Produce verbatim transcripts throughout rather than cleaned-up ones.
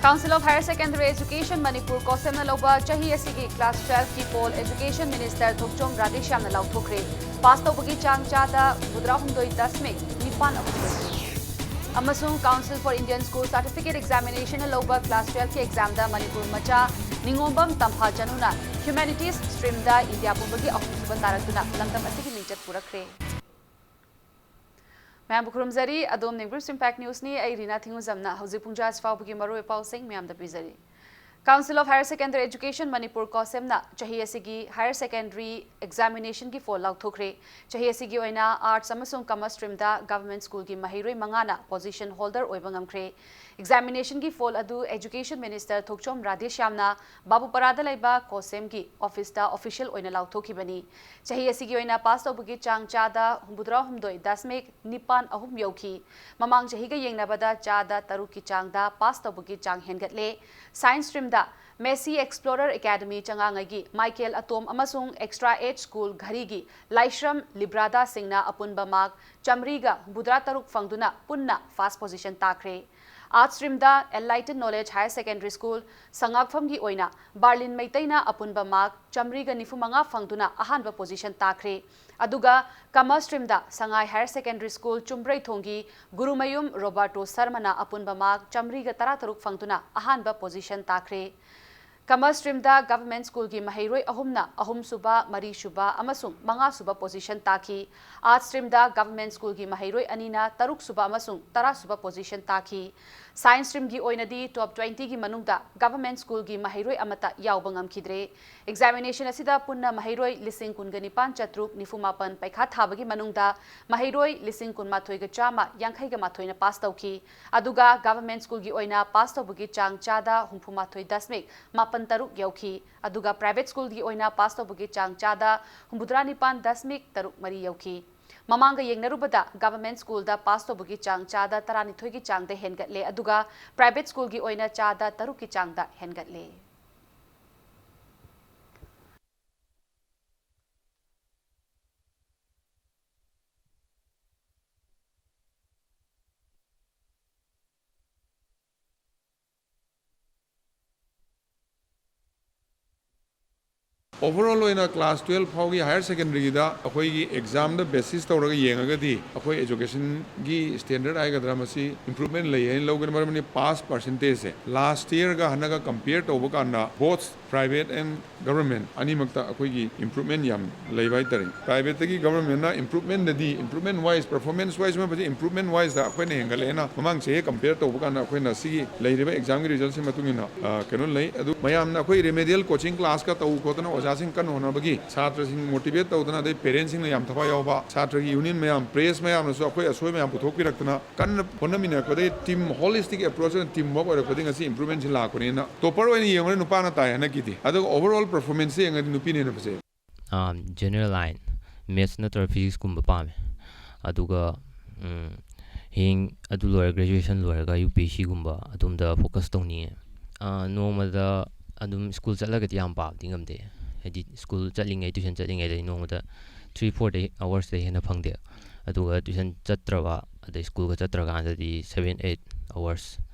Council of Higher Secondary Education Manipur, COHSEM ꯅ ꯂꯧꯕ ꯆꯍꯤ ꯑꯁꯤꯒꯤ class twelve ꯀꯤ poll Education Minister ꯊꯣꯛꯆꯣꯝ ꯔꯥꯙꯦꯁ꯭ꯌꯥꯝꯅ ꯂꯥꯎꯊꯣꯛꯈ꯭ꯔꯦ꯫ Pass ꯇꯧꯕꯒꯤ ꯆꯥꯡ ꯆꯥꯗ ꯍꯨꯝꯐꯨꯇꯔꯥꯍꯨꯝꯗꯣꯏ ꯗꯁꯃꯤꯛ ꯅꯤꯄꯥꯟ ꯑꯍꯨꯝ ꯂꯣꯏꯈꯤ꯫ ꯑꯃꯁꯨꯡ Council for Indian School Certificate Examination ꯅ ꯂꯧꯕ class twelve ꯀꯤ exam ꯗ ꯃꯅꯤꯄꯨꯔ ꯃꯆꯥ ꯅꯤꯉꯣꯝꯕꯝ ꯇꯝꯐꯥꯆꯅꯨꯅ Humanities stream ꯗ ꯏꯟꯗꯤꯌꯥ ꯄꯨꯝꯕꯒꯤ ꯑꯍꯨꯝꯁꯨꯕ ꯇꯥꯔꯛꯇꯨꯅ ꯂꯝꯗꯝ ꯑꯁꯤꯒꯤ ꯃꯤꯡꯆꯠ ꯄꯨꯔꯛꯈ꯭ꯔꯦ꯫ ꯃꯌꯥꯝꯕꯨ ꯈꯨꯔꯨꯝꯖꯔꯤ꯫ ꯑꯗꯣꯝꯅ News Impact News ꯅꯤ꯫ ꯑꯩ ꯔꯤꯅꯥ ꯊꯤꯡꯉꯨꯖꯝꯅ ꯍꯧꯖꯤꯛ ꯄꯨꯡ ꯖꯥ ꯑꯁꯤ ꯐꯥꯎꯕꯒꯤ ꯃꯔꯨꯑꯣꯏꯕ ꯄꯥꯎꯁꯤꯡ ꯃꯌꯥꯝꯗ ꯄꯤꯖꯔꯤ꯫ Council of Higher Secondary Education Manipur, COHSEM ꯅ ꯆꯍꯤ ꯑꯁꯤꯒꯤ higher secondary examination ꯒꯤ poll ꯂꯥꯎꯊꯣꯛꯈ꯭ꯔꯦ꯫ ꯆꯍꯤ ꯑꯁꯤꯒꯤ ꯑꯣꯏꯅ Arts ꯑꯃꯁꯨꯡ Commerce stream ꯗ government school ꯒꯤ ꯃꯍꯩꯔꯣꯏ ꯃꯉꯥꯅ position holder ꯑꯣꯏꯕ ꯉꯝꯈ꯭ꯔꯦ꯫ Examination ꯒꯤ poll ꯑꯗꯨ Education Minister ꯊꯣꯛꯆꯣꯝ ꯔꯥꯙꯦꯁ꯭ꯌꯥꯝꯅ ꯕꯥꯕꯨꯄꯥꯔꯥꯗ ꯂꯩꯕ COHSEM ꯒꯤ office ꯇ official ꯑꯣꯏꯅ ꯂꯥꯎꯊꯣꯛꯈꯤꯕꯅꯤ꯫ ꯆꯍꯤ ꯑꯁꯤꯒꯤ ꯑꯣꯏꯅ pass ꯇꯧꯕꯒꯤ ꯆꯥꯡ ꯆꯥꯗ ꯍꯨꯝꯐꯨꯇꯔꯥꯍꯨꯝꯗꯣꯏ ꯗꯁꯃꯤꯛ ꯅꯤꯄꯥꯟ ꯑꯍꯨꯝ ꯌꯧꯈꯤ꯫ ꯃꯃꯥꯡ ꯆꯍꯤꯒ ꯌꯦꯡꯅꯕꯗ ꯆꯥꯗ ꯇꯔꯨꯛꯀꯤ ꯆꯥꯡꯗ pass ꯇꯧꯕꯒꯤ ꯆꯥꯡ ꯍꯦꯟꯒꯠꯂꯦ꯫ Science stream ꯗ Messi Explorer Academy ꯆꯉꯥꯉꯩꯒꯤ ꯃꯥꯏꯀꯦꯜ ꯑꯇꯣꯝ ꯑꯃꯁꯨꯡ Extra Age School ꯘꯔꯤꯒꯤ ꯂꯥꯏꯁ꯭ꯔꯝ ꯂꯤꯕ꯭ꯔꯥꯗꯥ ꯁꯤꯡꯅ ꯑꯄꯨꯟꯕ mark ꯆꯥꯃꯔꯤꯒ ꯍꯨꯝꯐꯨꯇꯔꯥ ꯇꯔꯨꯛ ꯐꯪꯗꯨꯅ ꯄꯨꯟꯅ first position ꯇꯥꯈ꯭ꯔꯦ꯫ Arts stream ꯗ Enlighten Knowledge Higher Secondary School ꯁꯉꯥꯛꯐꯝꯒꯤ ꯑꯣꯏꯅ ꯕꯥꯔꯂꯤꯟ ꯃꯩꯇꯩꯅ ꯑꯄꯨꯟꯕ mark ꯆꯥꯃꯔꯤꯒ ꯅꯤꯐꯨ ꯃꯉꯥ ꯐꯪꯗꯨꯅ ꯑꯍꯥꯟꯕ position ꯇꯥꯈ꯭ꯔꯦ꯫ ꯑꯗꯨꯒ Commerce stream ꯗ ꯁꯉꯥꯏ Higher Secondary School ꯆꯨꯝꯕ꯭ꯔꯩꯊꯣꯡꯒꯤ ꯒꯨꯔꯨꯃꯌꯨꯝ ꯔꯣꯕꯥꯔꯇꯣ ꯁꯔꯃꯅ ꯑꯄꯨꯟꯕ mark ꯆꯥꯃꯔꯤꯒ ꯇꯔꯥ ꯇꯔꯨꯛ ꯐꯪꯗꯨꯅ ꯑꯍꯥꯟꯕ position ꯇꯥꯈ꯭ꯔꯦ꯫ Commerce stream ꯗ government school ꯒꯤ ꯃꯍꯩꯔꯣꯏ ꯑꯍꯨꯝꯅ ꯑꯍꯨꯝꯁꯨꯕ, ꯃꯔꯤꯁꯨꯕ ꯑꯃꯁꯨꯡ ꯃꯉꯥꯁꯨꯕ position ꯇꯥꯈꯤ꯫ Arts stream ꯗ government school ꯒꯤ ꯃꯍꯩꯔꯣꯏ ꯑꯅꯤꯅ ꯇꯔꯨꯛꯁꯨꯕ ꯑꯃꯁꯨꯡ ꯇꯔꯥꯁꯨꯕ position ꯇꯥꯈꯤ꯫ Science stream ꯒꯤ ꯑꯣꯏꯅꯗꯤ top twenty ꯒꯤ ꯃꯅꯨꯡꯗ government school ꯒꯤ ꯃꯍꯩꯔꯣꯏ ꯑꯃꯠꯇ ꯌꯥꯎꯕ ꯉꯝꯈꯤꯗ꯭ꯔꯦ꯫ Examination ꯑꯁꯤꯗ ꯄꯨꯟꯅ ꯃꯍꯩꯔꯣꯏ ꯂꯤꯁꯤꯡ ꯀꯨꯟꯒ ꯅꯤꯄꯥꯟ ꯆꯥꯇ꯭ꯔꯨꯛ ꯅꯤꯐꯨ ꯃꯥꯄꯟ ꯄꯩꯈꯥ ꯊꯥꯕꯒꯤ ꯃꯅꯨꯡꯗ ꯃꯍꯩꯔꯣꯏ ꯂꯤꯁꯤꯡ ꯀꯨꯟꯃꯥꯊꯣꯏꯒ ꯆꯥꯝꯃ ꯌꯥꯡꯈꯩꯒ ꯃꯥꯊꯣꯏꯅ pass ꯇꯧꯈꯤ꯫ ꯑꯗꯨꯒ government school ꯒꯤ ꯑꯣꯏꯅ pass ꯇꯧꯕꯒꯤ ꯆꯥꯡ ꯆꯥꯗ ꯍꯨꯝꯐꯨ ꯃꯥꯊꯣꯏ ꯗꯁꯃꯤꯛ ꯃꯥꯄꯟ ꯇꯔꯨꯛ ꯌꯧꯈꯤ꯫ ꯑꯗꯨꯒ private school ꯒꯤ ꯑꯣꯏꯅ pass ꯇꯧꯕꯒꯤ ꯆꯥꯡ ꯆꯥꯗ ꯍꯨꯝꯐꯨꯇꯔꯥ ꯅꯤꯄꯥꯟ ꯗꯁꯃꯤꯛ ꯇꯔꯨꯛ ꯃꯔꯤ ꯌꯧꯈꯤ꯫ ꯃꯃꯥꯡꯒ ꯌꯦꯡꯅꯔꯨꯕꯗ government school ꯗ pass ꯇꯧꯕꯒꯤ ꯆꯥꯡ ꯆꯥꯗ ꯇꯔꯥꯅꯤꯊꯣꯏꯒꯤ ꯆꯥꯡꯗ ꯍꯦꯟꯒꯠꯂꯦ, ꯑꯗꯨꯒ private school ꯒꯤ ꯑꯣꯏꯅ ꯆꯥꯗ ꯇꯔꯨꯛꯀꯤ ꯆꯥꯡꯗ ꯍꯦꯟꯒꯠꯂꯦ꯫ Overall ꯑꯣꯏꯅ class twelve ꯐꯥꯎꯒꯤ higher secondary ꯒꯤꯗ ꯑꯩꯈꯣꯏꯒꯤ exam ꯗ basis ꯇꯧꯔꯒ ꯌꯦꯡꯉꯒꯗꯤ ꯑꯩꯈꯣꯏ education ꯒꯤ standard ꯍꯥꯏꯒꯗ꯭ꯔꯥ, ꯃꯁꯤ improvement ꯂꯩ ꯍꯥꯏꯅ ꯂꯧꯒꯅꯤ꯫ ꯃꯔꯝꯗꯤ pass percentage ꯁꯦ last year ꯒ ꯍꯟꯗꯛꯀ compare ꯇꯧꯕ ꯀꯥꯟꯗ both private and government ꯑꯅꯤꯃꯛꯇ ꯑꯩꯈꯣꯏꯒꯤ improvement ꯌꯥꯝ ꯂꯩꯕ ꯍꯥꯏꯇꯥꯔꯦ꯫ Private ꯇꯒꯤ government ꯅ improvement ꯗꯗꯤ, improvement wise, performance wise ꯃꯌꯥꯝ ꯐꯖꯩ, improvement wise ꯇ ꯑꯩꯈꯣꯏꯅ ꯍꯦꯟꯒꯠꯂꯛꯑꯦꯅ ꯃꯃꯥꯡ ꯆꯍꯤ compare ꯇꯧꯕ ꯀꯥꯟꯗ ꯑꯩꯈꯣꯏꯅ ꯁꯤꯒꯤ ꯂꯩꯔꯤꯕ exam ꯒꯤ result ꯁꯤ ꯃꯇꯨꯡ ꯏꯟꯅ, ꯑ, ꯀꯩꯅꯣ ꯂꯩ꯫ ꯑꯗꯨ ꯃꯌꯥꯝꯅ ꯑꯩꯈꯣꯏ remedial coaching class ꯀ ꯇꯧ ꯈꯣꯠꯇꯅ ꯑꯣꯖꯥꯁꯤꯡ ꯀꯟꯅ ꯍꯣꯠꯅꯕꯒꯤ, ꯁꯥꯇ꯭ꯔꯁꯤꯡ motivate ꯇꯧꯗꯅ, ꯑꯗꯩ parent ꯁꯤꯡꯅ ꯌꯥꯝ ꯊꯋꯥꯏ ꯌꯥꯎꯕ, ꯁꯥꯇ꯭ꯔꯒꯤ union ꯃꯌꯥꯝ, press ꯃꯌꯥꯝꯅꯁꯨ ꯑꯩꯈꯣꯏ ꯑꯁꯣꯏ ꯃꯌꯥꯝ ꯄꯨꯊꯣꯛꯄꯤꯔꯛꯇꯅ ꯀꯟꯅ ꯍꯣꯠꯅꯃꯤꯟꯅꯔꯛꯄꯗꯒꯤ team holistic approach ꯑꯣꯏꯅ team work ꯑꯣꯏꯔꯛꯄꯗꯒꯤ ꯉꯁꯤ improvement ꯁꯤ ꯂꯥꯛꯄꯅꯤꯅ topper ꯑꯣꯏꯅ ꯌꯦꯡꯉꯨꯔꯦ ꯅꯨꯄꯥꯅ ꯇꯥꯏ ꯍꯟꯗꯛꯀꯤꯗꯤ꯫ ꯑꯗꯨꯒ overall performance ꯁꯦ ꯌꯦꯡꯉꯗꯤ ꯅꯨꯄꯤꯅ ꯍꯦꯟꯅ ꯐꯖꯩ꯫ ꯑꯥ, general line, maths ꯅꯠꯇ꯭ꯔꯒ physics ꯀꯨꯝꯕ ꯄꯥꯝꯃꯦ꯫ ꯑꯗꯨꯒ, ꯎꯝ, ꯍꯌꯦꯡ ꯑꯗꯨ ꯂꯣꯏꯔꯒ, graduation ꯂꯣꯏꯔꯒ UPSC ꯒꯨꯝꯕ ꯑꯗꯨꯝꯗ focus ꯇꯧꯅꯤꯡꯉꯦ꯫ ꯑꯥ, ꯅꯣꯡꯃꯗ ꯑꯗꯨꯝ school ꯆꯠꯂꯒꯗꯤ ꯌꯥꯝ ꯄꯥꯕꯗꯤ ꯉꯝꯗꯦ꯫ ꯍꯥꯏꯗꯤ school ꯆꯠꯂꯤꯉꯩ, tuition ꯆꯠꯂꯤꯉꯩꯗꯗꯤ ꯅꯣꯡꯃꯗ three four ꯗꯩ hours ꯇꯩ ꯍꯦꯟꯅ ꯐꯪꯗꯦ꯫ ꯑꯗꯨꯒ tuition ꯆꯠꯇ꯭ꯔꯕ, ꯑꯗꯩ school ꯒ ꯆꯠꯇ꯭ꯔꯀꯥꯟꯗꯗꯤ seven eight hours,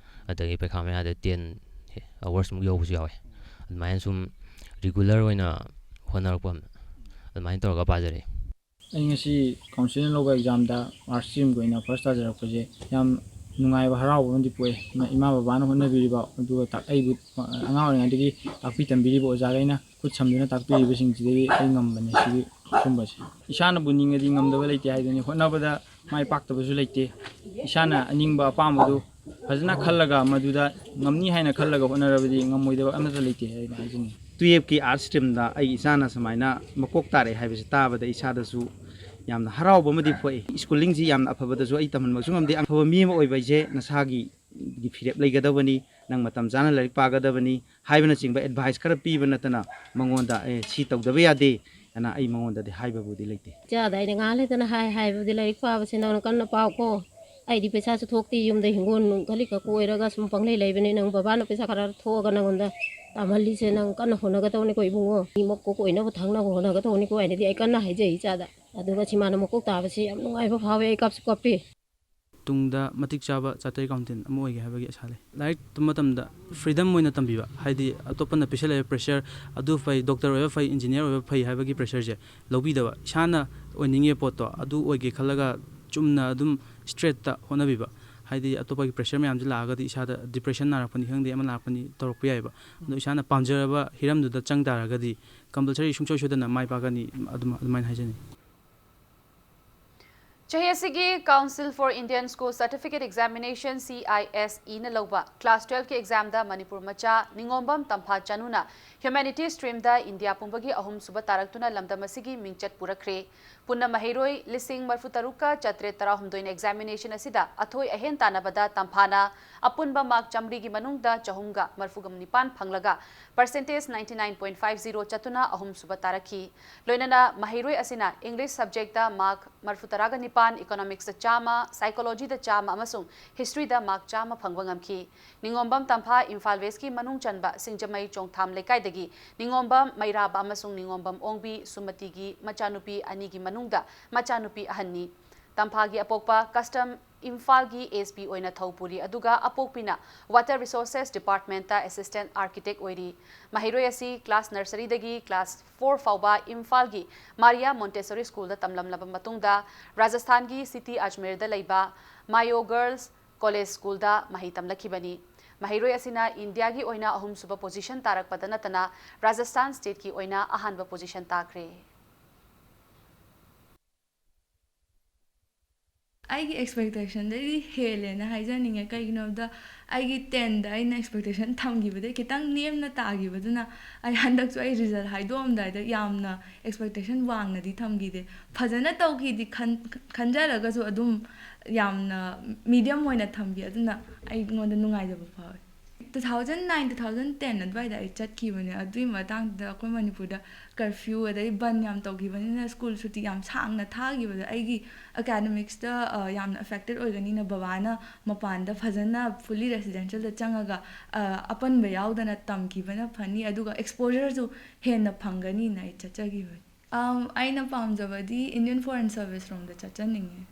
ꯑꯗꯒꯤ ꯄꯩꯈꯥ ꯃꯌꯥꯗ ten hours ꯃꯨꯛ ꯌꯧꯕꯁꯨ ꯌꯥꯎꯋꯦ꯫ ꯑꯗꯨꯃꯥꯏꯅ ꯁꯨꯝ regular ꯑꯣꯏꯅ ꯍꯣꯠꯅꯔꯛꯄ ꯑꯃ ꯑꯗꯨꯃꯥꯏꯅ ꯇꯧꯔꯒ ꯄꯥꯖꯔꯛꯑꯦ꯫ ꯑꯩ ꯉꯁꯤ council ꯅ ꯂꯧꯕ exam ꯗ arts stream ꯒꯤ ꯑꯣꯏꯅ first ꯇꯥꯖꯔꯛꯄꯁꯦ ꯌꯥꯝ ꯅꯨꯡꯉꯥꯏꯕ, ꯍꯔꯥꯎꯕ ꯑꯃꯗꯤ ꯄꯣꯛꯑꯦ꯫ ꯏꯃꯥ, ꯏꯃꯥ ꯕꯕꯥꯅ ꯍꯣꯠꯅꯕꯤꯔꯤꯕ, ꯑꯗꯨꯒ ꯇꯥꯛ-, ꯑꯩꯕꯨ ꯑꯉꯥꯡ ꯑꯣꯏꯔꯤꯉꯩꯗꯒꯤ ꯇꯥꯛꯄꯤ ꯇꯝꯕꯤꯔꯤꯕ ꯑꯣꯖꯥꯈꯩꯅ ꯈꯨꯠ ꯁꯝꯗꯨꯅ ꯇꯥꯛꯄꯤꯔꯤꯕꯁꯤꯡꯁꯤꯗꯒꯤ ꯑꯩ ꯉꯝꯕꯅꯦ ꯁꯤꯒꯤ ꯁꯨꯝꯕꯁꯦ꯫ ꯏꯁꯥꯅꯕꯨ ꯅꯤꯡꯉꯗꯤ ꯉꯝꯗꯕ ꯂꯩꯇꯦ ꯍꯥꯏꯗꯨꯅꯤ, ꯍꯣꯠꯅꯕꯗ ꯃꯥꯏ ꯄꯥꯛꯇꯕꯁꯨ ꯂꯩꯇꯦ꯫ ꯏꯁꯥꯅ ꯑꯅꯤꯡꯕ ꯑꯄꯥꯝꯕꯗꯨ ꯐꯖꯅ ꯈꯜꯂꯒ ꯃꯗꯨꯗ ꯉꯝꯅꯤ ꯍꯥꯏꯅ ꯈꯜꯂꯒ ꯍꯣꯠꯅꯔꯕꯗꯤ ꯉꯝꯃꯣꯏꯗꯕ ꯑꯃꯠꯇ ꯂꯩꯇꯦ ꯍꯥꯏꯅ ꯍꯥꯏꯖꯅꯤꯡꯉꯤ꯫ Twelve ꯀꯤ arts stream ꯗ ꯑꯩꯒꯤ ꯏꯆꯥꯅ ꯁꯨꯃꯥꯏꯅ ꯃꯀꯣꯛ ꯇꯥꯔꯛꯑꯦ ꯍꯥꯏꯕꯁꯤ ꯇꯥꯕꯗ ꯏꯁꯥꯗꯁꯨ ꯌꯥꯝꯅ ꯍꯔꯥꯎꯕ ꯑꯃꯗꯤ ꯄꯣꯛꯏ꯫ Schooling ꯁꯤ ꯌꯥꯝꯅ ꯑꯐꯕꯗꯁꯨ ꯑꯩ ꯇꯝꯍꯟꯕꯁꯨ ꯉꯝꯗꯦ꯫ ꯑꯐꯕ ꯃꯤ ꯑꯃ ꯑꯣꯏꯕ ꯍꯥꯏꯁꯦ ꯅꯁꯥꯒꯤ ꯒꯤ ꯐꯤꯔꯦꯞ ꯂꯩꯒꯗꯕꯅꯤ, ꯅꯪ ꯃꯇꯝ ꯆꯥꯅ ꯂꯥꯏꯔꯤꯛ ꯄꯥꯒꯗꯕꯅꯤ ꯍꯥꯏꯕꯅꯆꯤꯡꯕ advice ꯈꯔ ꯄꯤꯕ ꯅꯠꯇꯅ ꯃꯉꯣꯟꯗ, "ꯑꯦ, ꯁꯤ ꯇꯧꯗꯕ ꯌꯥꯗꯦ" ꯑꯅ ꯑꯩ ꯃꯉꯣꯟꯗꯗꯤ ꯍꯥꯏꯕꯕꯨꯗꯤ ꯂꯩꯇꯦ꯫ ꯏꯆꯥꯗ ꯑꯩꯅ ꯉꯥꯏꯍꯥꯛ ꯂꯩꯇꯅ ꯍꯥꯏ ꯍꯥꯏꯕꯗꯤ, "ꯂꯥꯏꯔꯤꯛ ꯄꯥꯕꯁꯤ ꯅꯪꯅ ꯀꯟꯅ ꯄꯥꯎꯀꯣ꯫ ꯑꯩꯗꯤ ꯄꯩꯁꯥꯁꯨ ꯊꯣꯛꯇꯦ, ꯌꯨꯝꯗ ꯍꯤꯡꯒꯣꯜ ꯅꯨꯡ ꯈꯔ ꯈꯛ ꯀꯣꯏꯔꯒ ꯁꯨꯝ ꯄꯪꯂꯩ ꯂꯩꯕꯅꯤ꯫ ꯅꯪ ꯕꯕꯥꯅ ꯄꯩꯁꯥ ꯈꯔ ꯊꯣꯛꯑꯒ ꯅꯪꯉꯣꯟꯗ ꯇꯥꯝꯍꯜꯂꯤꯁꯦ ꯅꯪ ꯀꯟꯅ ꯍꯣꯠꯅꯒꯗꯧꯅꯤꯀꯣ ꯏꯕꯨꯡꯉꯣ꯫ ꯃꯤ ꯃꯀꯣꯛ ꯑꯣꯏꯅꯕ ꯊꯪꯅꯕ ꯍꯣꯠꯅꯒꯗꯧꯅꯤꯀꯣ" ꯍꯥꯏꯅꯗꯤ ꯑꯩ ꯀꯟꯅ ꯍꯥꯏꯖꯩ ꯏꯆꯥꯗ꯫ ꯑꯗꯨꯒ ꯁꯤ ꯃꯥꯅ ꯃꯀꯣꯛ ꯇꯥꯕꯁꯤ ꯌꯥꯝ ꯅꯨꯡꯉꯥꯏꯕ ꯐꯥꯎꯋꯦ, ꯑꯩ ꯀꯞꯁꯨ ꯀꯞꯄꯤ꯫ ꯇꯨꯡꯗ ꯃꯇꯤꯛ ꯆꯥꯕ ꯆꯥꯔꯇꯔ ꯑꯦꯀꯥꯎꯟꯇꯦꯟ ꯑꯃ ꯑꯣꯏꯒꯦ ꯍꯥꯏꯕꯒꯤ ꯑꯁꯥ ꯂꯩ꯫ ꯂꯥꯏꯔꯤꯛ ꯇꯝꯕ ꯃꯇꯝꯗ ꯐ꯭ꯔꯤꯗꯝ ꯑꯣꯏꯅ ꯇꯝꯕꯤꯕ, ꯍꯥꯏꯗꯤ ꯑꯇꯣꯞꯄꯅ ꯄꯤꯁꯜꯂꯛꯏꯕ ꯄ꯭ꯔꯦꯁꯔ, "ꯑꯗꯨ ꯐꯩ, ꯗꯣꯛꯇꯔ ꯑꯣꯏꯕ ꯐꯩ, ꯏꯟꯖꯤꯅꯤꯌꯔ ꯑꯣꯏꯕ ꯐꯩ" ꯍꯥꯏꯕꯒꯤ ꯄ꯭ꯔꯦꯁꯔꯁꯦ ꯂꯧꯕꯤꯗꯕ, ꯏꯁꯥꯅ ꯑꯣꯏꯅꯤꯡꯉꯤꯕ ꯄꯣꯠꯇꯣ ꯑꯗꯨ ꯑꯣꯏꯒꯦ ꯈꯜꯂꯒ ꯆꯨꯝꯅ ꯑꯗꯨꯝ ꯁ꯭ꯇ꯭ꯔꯦꯠꯇ ꯍꯣꯠꯅꯕꯤꯕ꯫ ꯍꯥꯏꯗꯤ ꯑꯇꯣꯞꯄꯒꯤ ꯄ꯭ꯔꯦꯁꯔ ꯃꯌꯥꯝꯁꯦ ꯂꯥꯛꯑꯒꯗꯤ ꯏꯁꯥꯗ ꯗꯤꯄ꯭ꯔꯦꯁꯟ ꯅꯥꯔꯛꯄꯅꯤ ꯈꯪꯗꯦ, ꯑꯃ ꯂꯥꯛꯄꯅꯤ ꯇꯧꯔꯛꯄ ꯌꯥꯏꯑꯕ꯫ ꯑꯗꯣ ꯏꯁꯥꯅ ꯄꯥꯝꯖꯔꯕ ꯍꯤꯔꯝꯗꯨꯗ ꯆꯪ ꯇꯥꯔꯒꯗꯤ ꯀꯝꯄꯜꯁꯔꯤ ꯁꯨꯡꯁꯣꯏ ꯁꯣꯏꯗꯅ ꯃꯥꯏ ꯄꯥꯛꯀꯅꯤ, ꯑꯗꯨꯝ-, ꯑꯗꯨꯃꯥꯏꯅ ꯍꯥꯏꯖꯅꯤꯡꯉꯤ꯫ ꯆꯍꯤ ꯑꯁꯤꯒꯤ Council for Indian School Certificate Examination, C I S E ꯅ ꯂꯧꯕ class twelve ꯀꯤ exam ꯗ ꯃꯅꯤꯄꯨꯔ ꯃꯆꯥ ꯅꯤꯉꯣꯝꯕꯝ ꯇꯝꯐꯥ ꯆꯅꯨꯅ Humanities stream ꯗ ꯏꯟꯗꯤꯌꯥ ꯄꯨꯝꯕꯒꯤ ꯑꯍꯨꯝꯁꯨꯕ ꯇꯥꯔꯛꯇꯨꯅ ꯂꯝꯗꯝ ꯑꯁꯤꯒꯤ ꯃꯤꯡꯆꯠ ꯄꯨꯔꯛꯈ꯭ꯔꯦ꯫ ꯄꯨꯟꯅ ꯃꯍꯩꯔꯣꯏ ꯂꯤꯁꯤꯡ ꯃꯔꯤꯐꯨ ꯇꯔꯨꯛꯀ ꯆꯥꯇ꯭ꯔꯦꯠ ꯇꯔꯥꯍꯨꯝꯗꯣꯏꯅ examination ꯑꯁꯤꯗ ꯑꯊꯣꯏ ꯑꯍꯦꯟ ꯇꯥꯟꯅꯕꯗ ꯇꯝꯐꯥꯅ ꯑꯄꯨꯟꯕ mark ꯆꯥꯃꯔꯤꯒꯤ ꯃꯅꯨꯡꯗ ꯆꯍꯨꯝꯒ ꯃꯔꯤꯐꯨꯒ ꯅꯤꯄꯥꯟ ꯐꯪꯂꯒ percentage ninety nine point five zero ꯆꯠꯇꯨꯅ ꯑꯍꯨꯝꯁꯨꯕ ꯇꯥꯔꯛꯈꯤ꯫ ꯂꯣꯏꯅꯅ ꯃꯍꯩꯔꯣꯏ ꯑꯁꯤꯅ English subject ꯇ mark ꯃꯔꯤꯐꯨ ꯇꯔꯥꯒ ꯅꯤꯄꯥꯟ, Economics ꯇ ꯆꯥꯝꯃ, Psychology ꯗ ꯆꯥꯝꯃ ꯑꯃꯁꯨꯡ History ꯗ mark ꯆꯥꯝꯃ ꯐꯪꯕ ꯉꯝꯈꯤ꯫ ꯅꯤꯉꯣꯝꯕꯝ ꯇꯝꯐꯥ ꯏꯝꯐꯥꯜ West ꯀꯤ ꯃꯅꯨꯡ ꯆꯟꯕ ꯁꯤꯡꯖꯃꯩ ꯆꯣꯡꯊꯥꯝ ꯂꯩꯀꯥꯏꯗꯒꯤ ꯅꯤꯉꯣꯝꯕꯝ ꯃꯩꯔꯥꯕ ꯑꯃꯁꯨꯡ ꯅꯤꯉꯣꯝꯕꯝ ꯑꯣꯡꯕꯤ ꯁꯨꯃꯇꯤꯒꯤ ꯃꯆꯥꯅꯨꯄꯤ ꯑꯅꯤꯒꯤ ꯃꯅꯨꯡꯗ ꯃꯆꯥꯅꯨꯄꯤ ꯑꯍꯟꯅꯤ꯫ ꯇꯝꯐꯥꯒꯤ ꯑꯄꯣꯛꯄ custom ꯏꯝꯐꯥꯜꯒꯤ S P ꯑꯣꯏꯅ ꯊꯧ ꯄꯨꯔꯤ, ꯑꯗꯨꯒ ꯑꯄꯣꯛꯄꯤꯅ Water Resources Department ꯇ Assistant Architect ꯑꯣꯏꯔꯤ꯫ ꯃꯍꯩꯔꯣꯏ ꯑꯁꯤ class nursery ꯗꯒꯤ class four ꯐꯥꯎꯕ ꯏꯝꯐꯥꯜꯒꯤ ꯃꯥꯔꯤꯌꯥ Montessori School ꯗ ꯇꯝꯂꯝꯂꯕ ꯃꯇꯨꯡꯗ ꯔꯥꯖꯁꯊꯥꯟꯒꯤ city ꯑꯖꯃꯤꯔꯗ ꯂꯩꯕ Mayo Girls College School ꯗ ꯃꯍꯩ ꯇꯝꯂꯛꯈꯤꯕꯅꯤ꯫ ꯃꯍꯩꯔꯣꯏ ꯑꯁꯤꯅ ꯏꯟꯗꯤꯌꯥꯒꯤ ꯑꯣꯏꯅ ꯑꯍꯨꯝꯁꯨꯕ position ꯇꯥꯔꯛꯄꯗ ꯅꯠꯇꯅ ꯔꯥꯖꯁꯊꯥꯟ state ꯀꯤ ꯑꯣꯏꯅ ꯑꯍꯥꯟꯕ position ꯇꯥꯈ꯭ꯔꯦ꯫ ꯑꯩꯒꯤ expectation ꯗꯩꯗꯤ ꯍꯦꯜꯂꯦꯅ ꯍꯥꯏꯖꯅꯤꯡꯉꯦ꯫ ꯀꯩꯒꯤꯅꯣ ꯍꯥꯏꯕꯗ ꯑꯩꯒꯤ ten ꯗ ꯑꯩꯅ expectation ꯊꯝꯈꯤꯕꯗꯩ ꯈꯤꯇꯪ ꯅꯦꯝꯅ ꯇꯥꯈꯤꯕꯗꯨꯅ ꯑꯩ ꯍꯟꯗꯛꯁꯨ ꯑꯩ result ꯍꯥꯏꯗꯣꯛꯑꯝꯗꯥꯏꯗ ꯌꯥꯝꯅ expectation ꯋꯥꯡꯅꯗꯤ ꯊꯝꯈꯤꯗꯦ꯫ ꯐꯖꯅ ꯇꯧꯈꯤꯗꯤ ꯈꯟ-, ꯈꯟꯖꯔꯒꯁꯨ ꯑꯗꯨꯝ ꯌꯥꯝꯅ medium ꯑꯣꯏꯅ ꯊꯝꯈꯤ꯫ ꯑꯗꯨꯅ ꯑꯩꯉꯣꯟꯗ ꯅꯨꯡꯉꯥꯏꯖꯕ ꯐꯥꯎꯋꯦ꯫ Two thousand nine, two thousand ten ꯑꯗꯨꯋꯥꯏꯗ ꯑꯩ ꯆꯠꯈꯤꯕꯅꯦ꯫ ꯑꯗꯨꯒꯤ ꯃꯇꯥꯡꯗꯨꯗ ꯑꯩꯈꯣꯏ ꯃꯅꯤꯄꯨꯔꯗ curfew ꯑꯗꯩ ꯕꯟ ꯌꯥꯝ ꯇꯧꯈꯤꯕꯅꯤꯅ school ꯁꯨꯇꯤ ꯌꯥꯝ ꯁꯥꯡꯅ ꯊꯥꯈꯤꯕꯗꯣ ꯑꯩꯒꯤ academics ꯇ, ꯑ, ꯌꯥꯝꯅ affected ꯑꯣꯏꯒꯅꯤꯅ ꯕꯕꯥꯅ ꯃꯄꯥꯟꯗ ꯐꯖꯅ fully residential ꯗ ꯆꯪꯉꯒ, ꯑ, ꯑꯄꯟꯕ ꯌꯥꯎꯗꯅ ꯇꯝꯈꯤꯕꯅ ꯐꯅꯤ, ꯑꯗꯨꯒ exposure ꯁꯨ ꯍꯦꯟꯅ ꯐꯪꯒꯅꯤꯅ ꯑꯩ ꯆꯠꯆꯈꯤꯕꯅꯤ꯫ ꯑꯝ, ꯑꯩꯅ ꯄꯥꯝꯖꯕꯗꯤ Indian Foreign Service ꯔꯣꯝꯗ ꯆꯠꯆꯅꯤꯡꯉꯦ꯫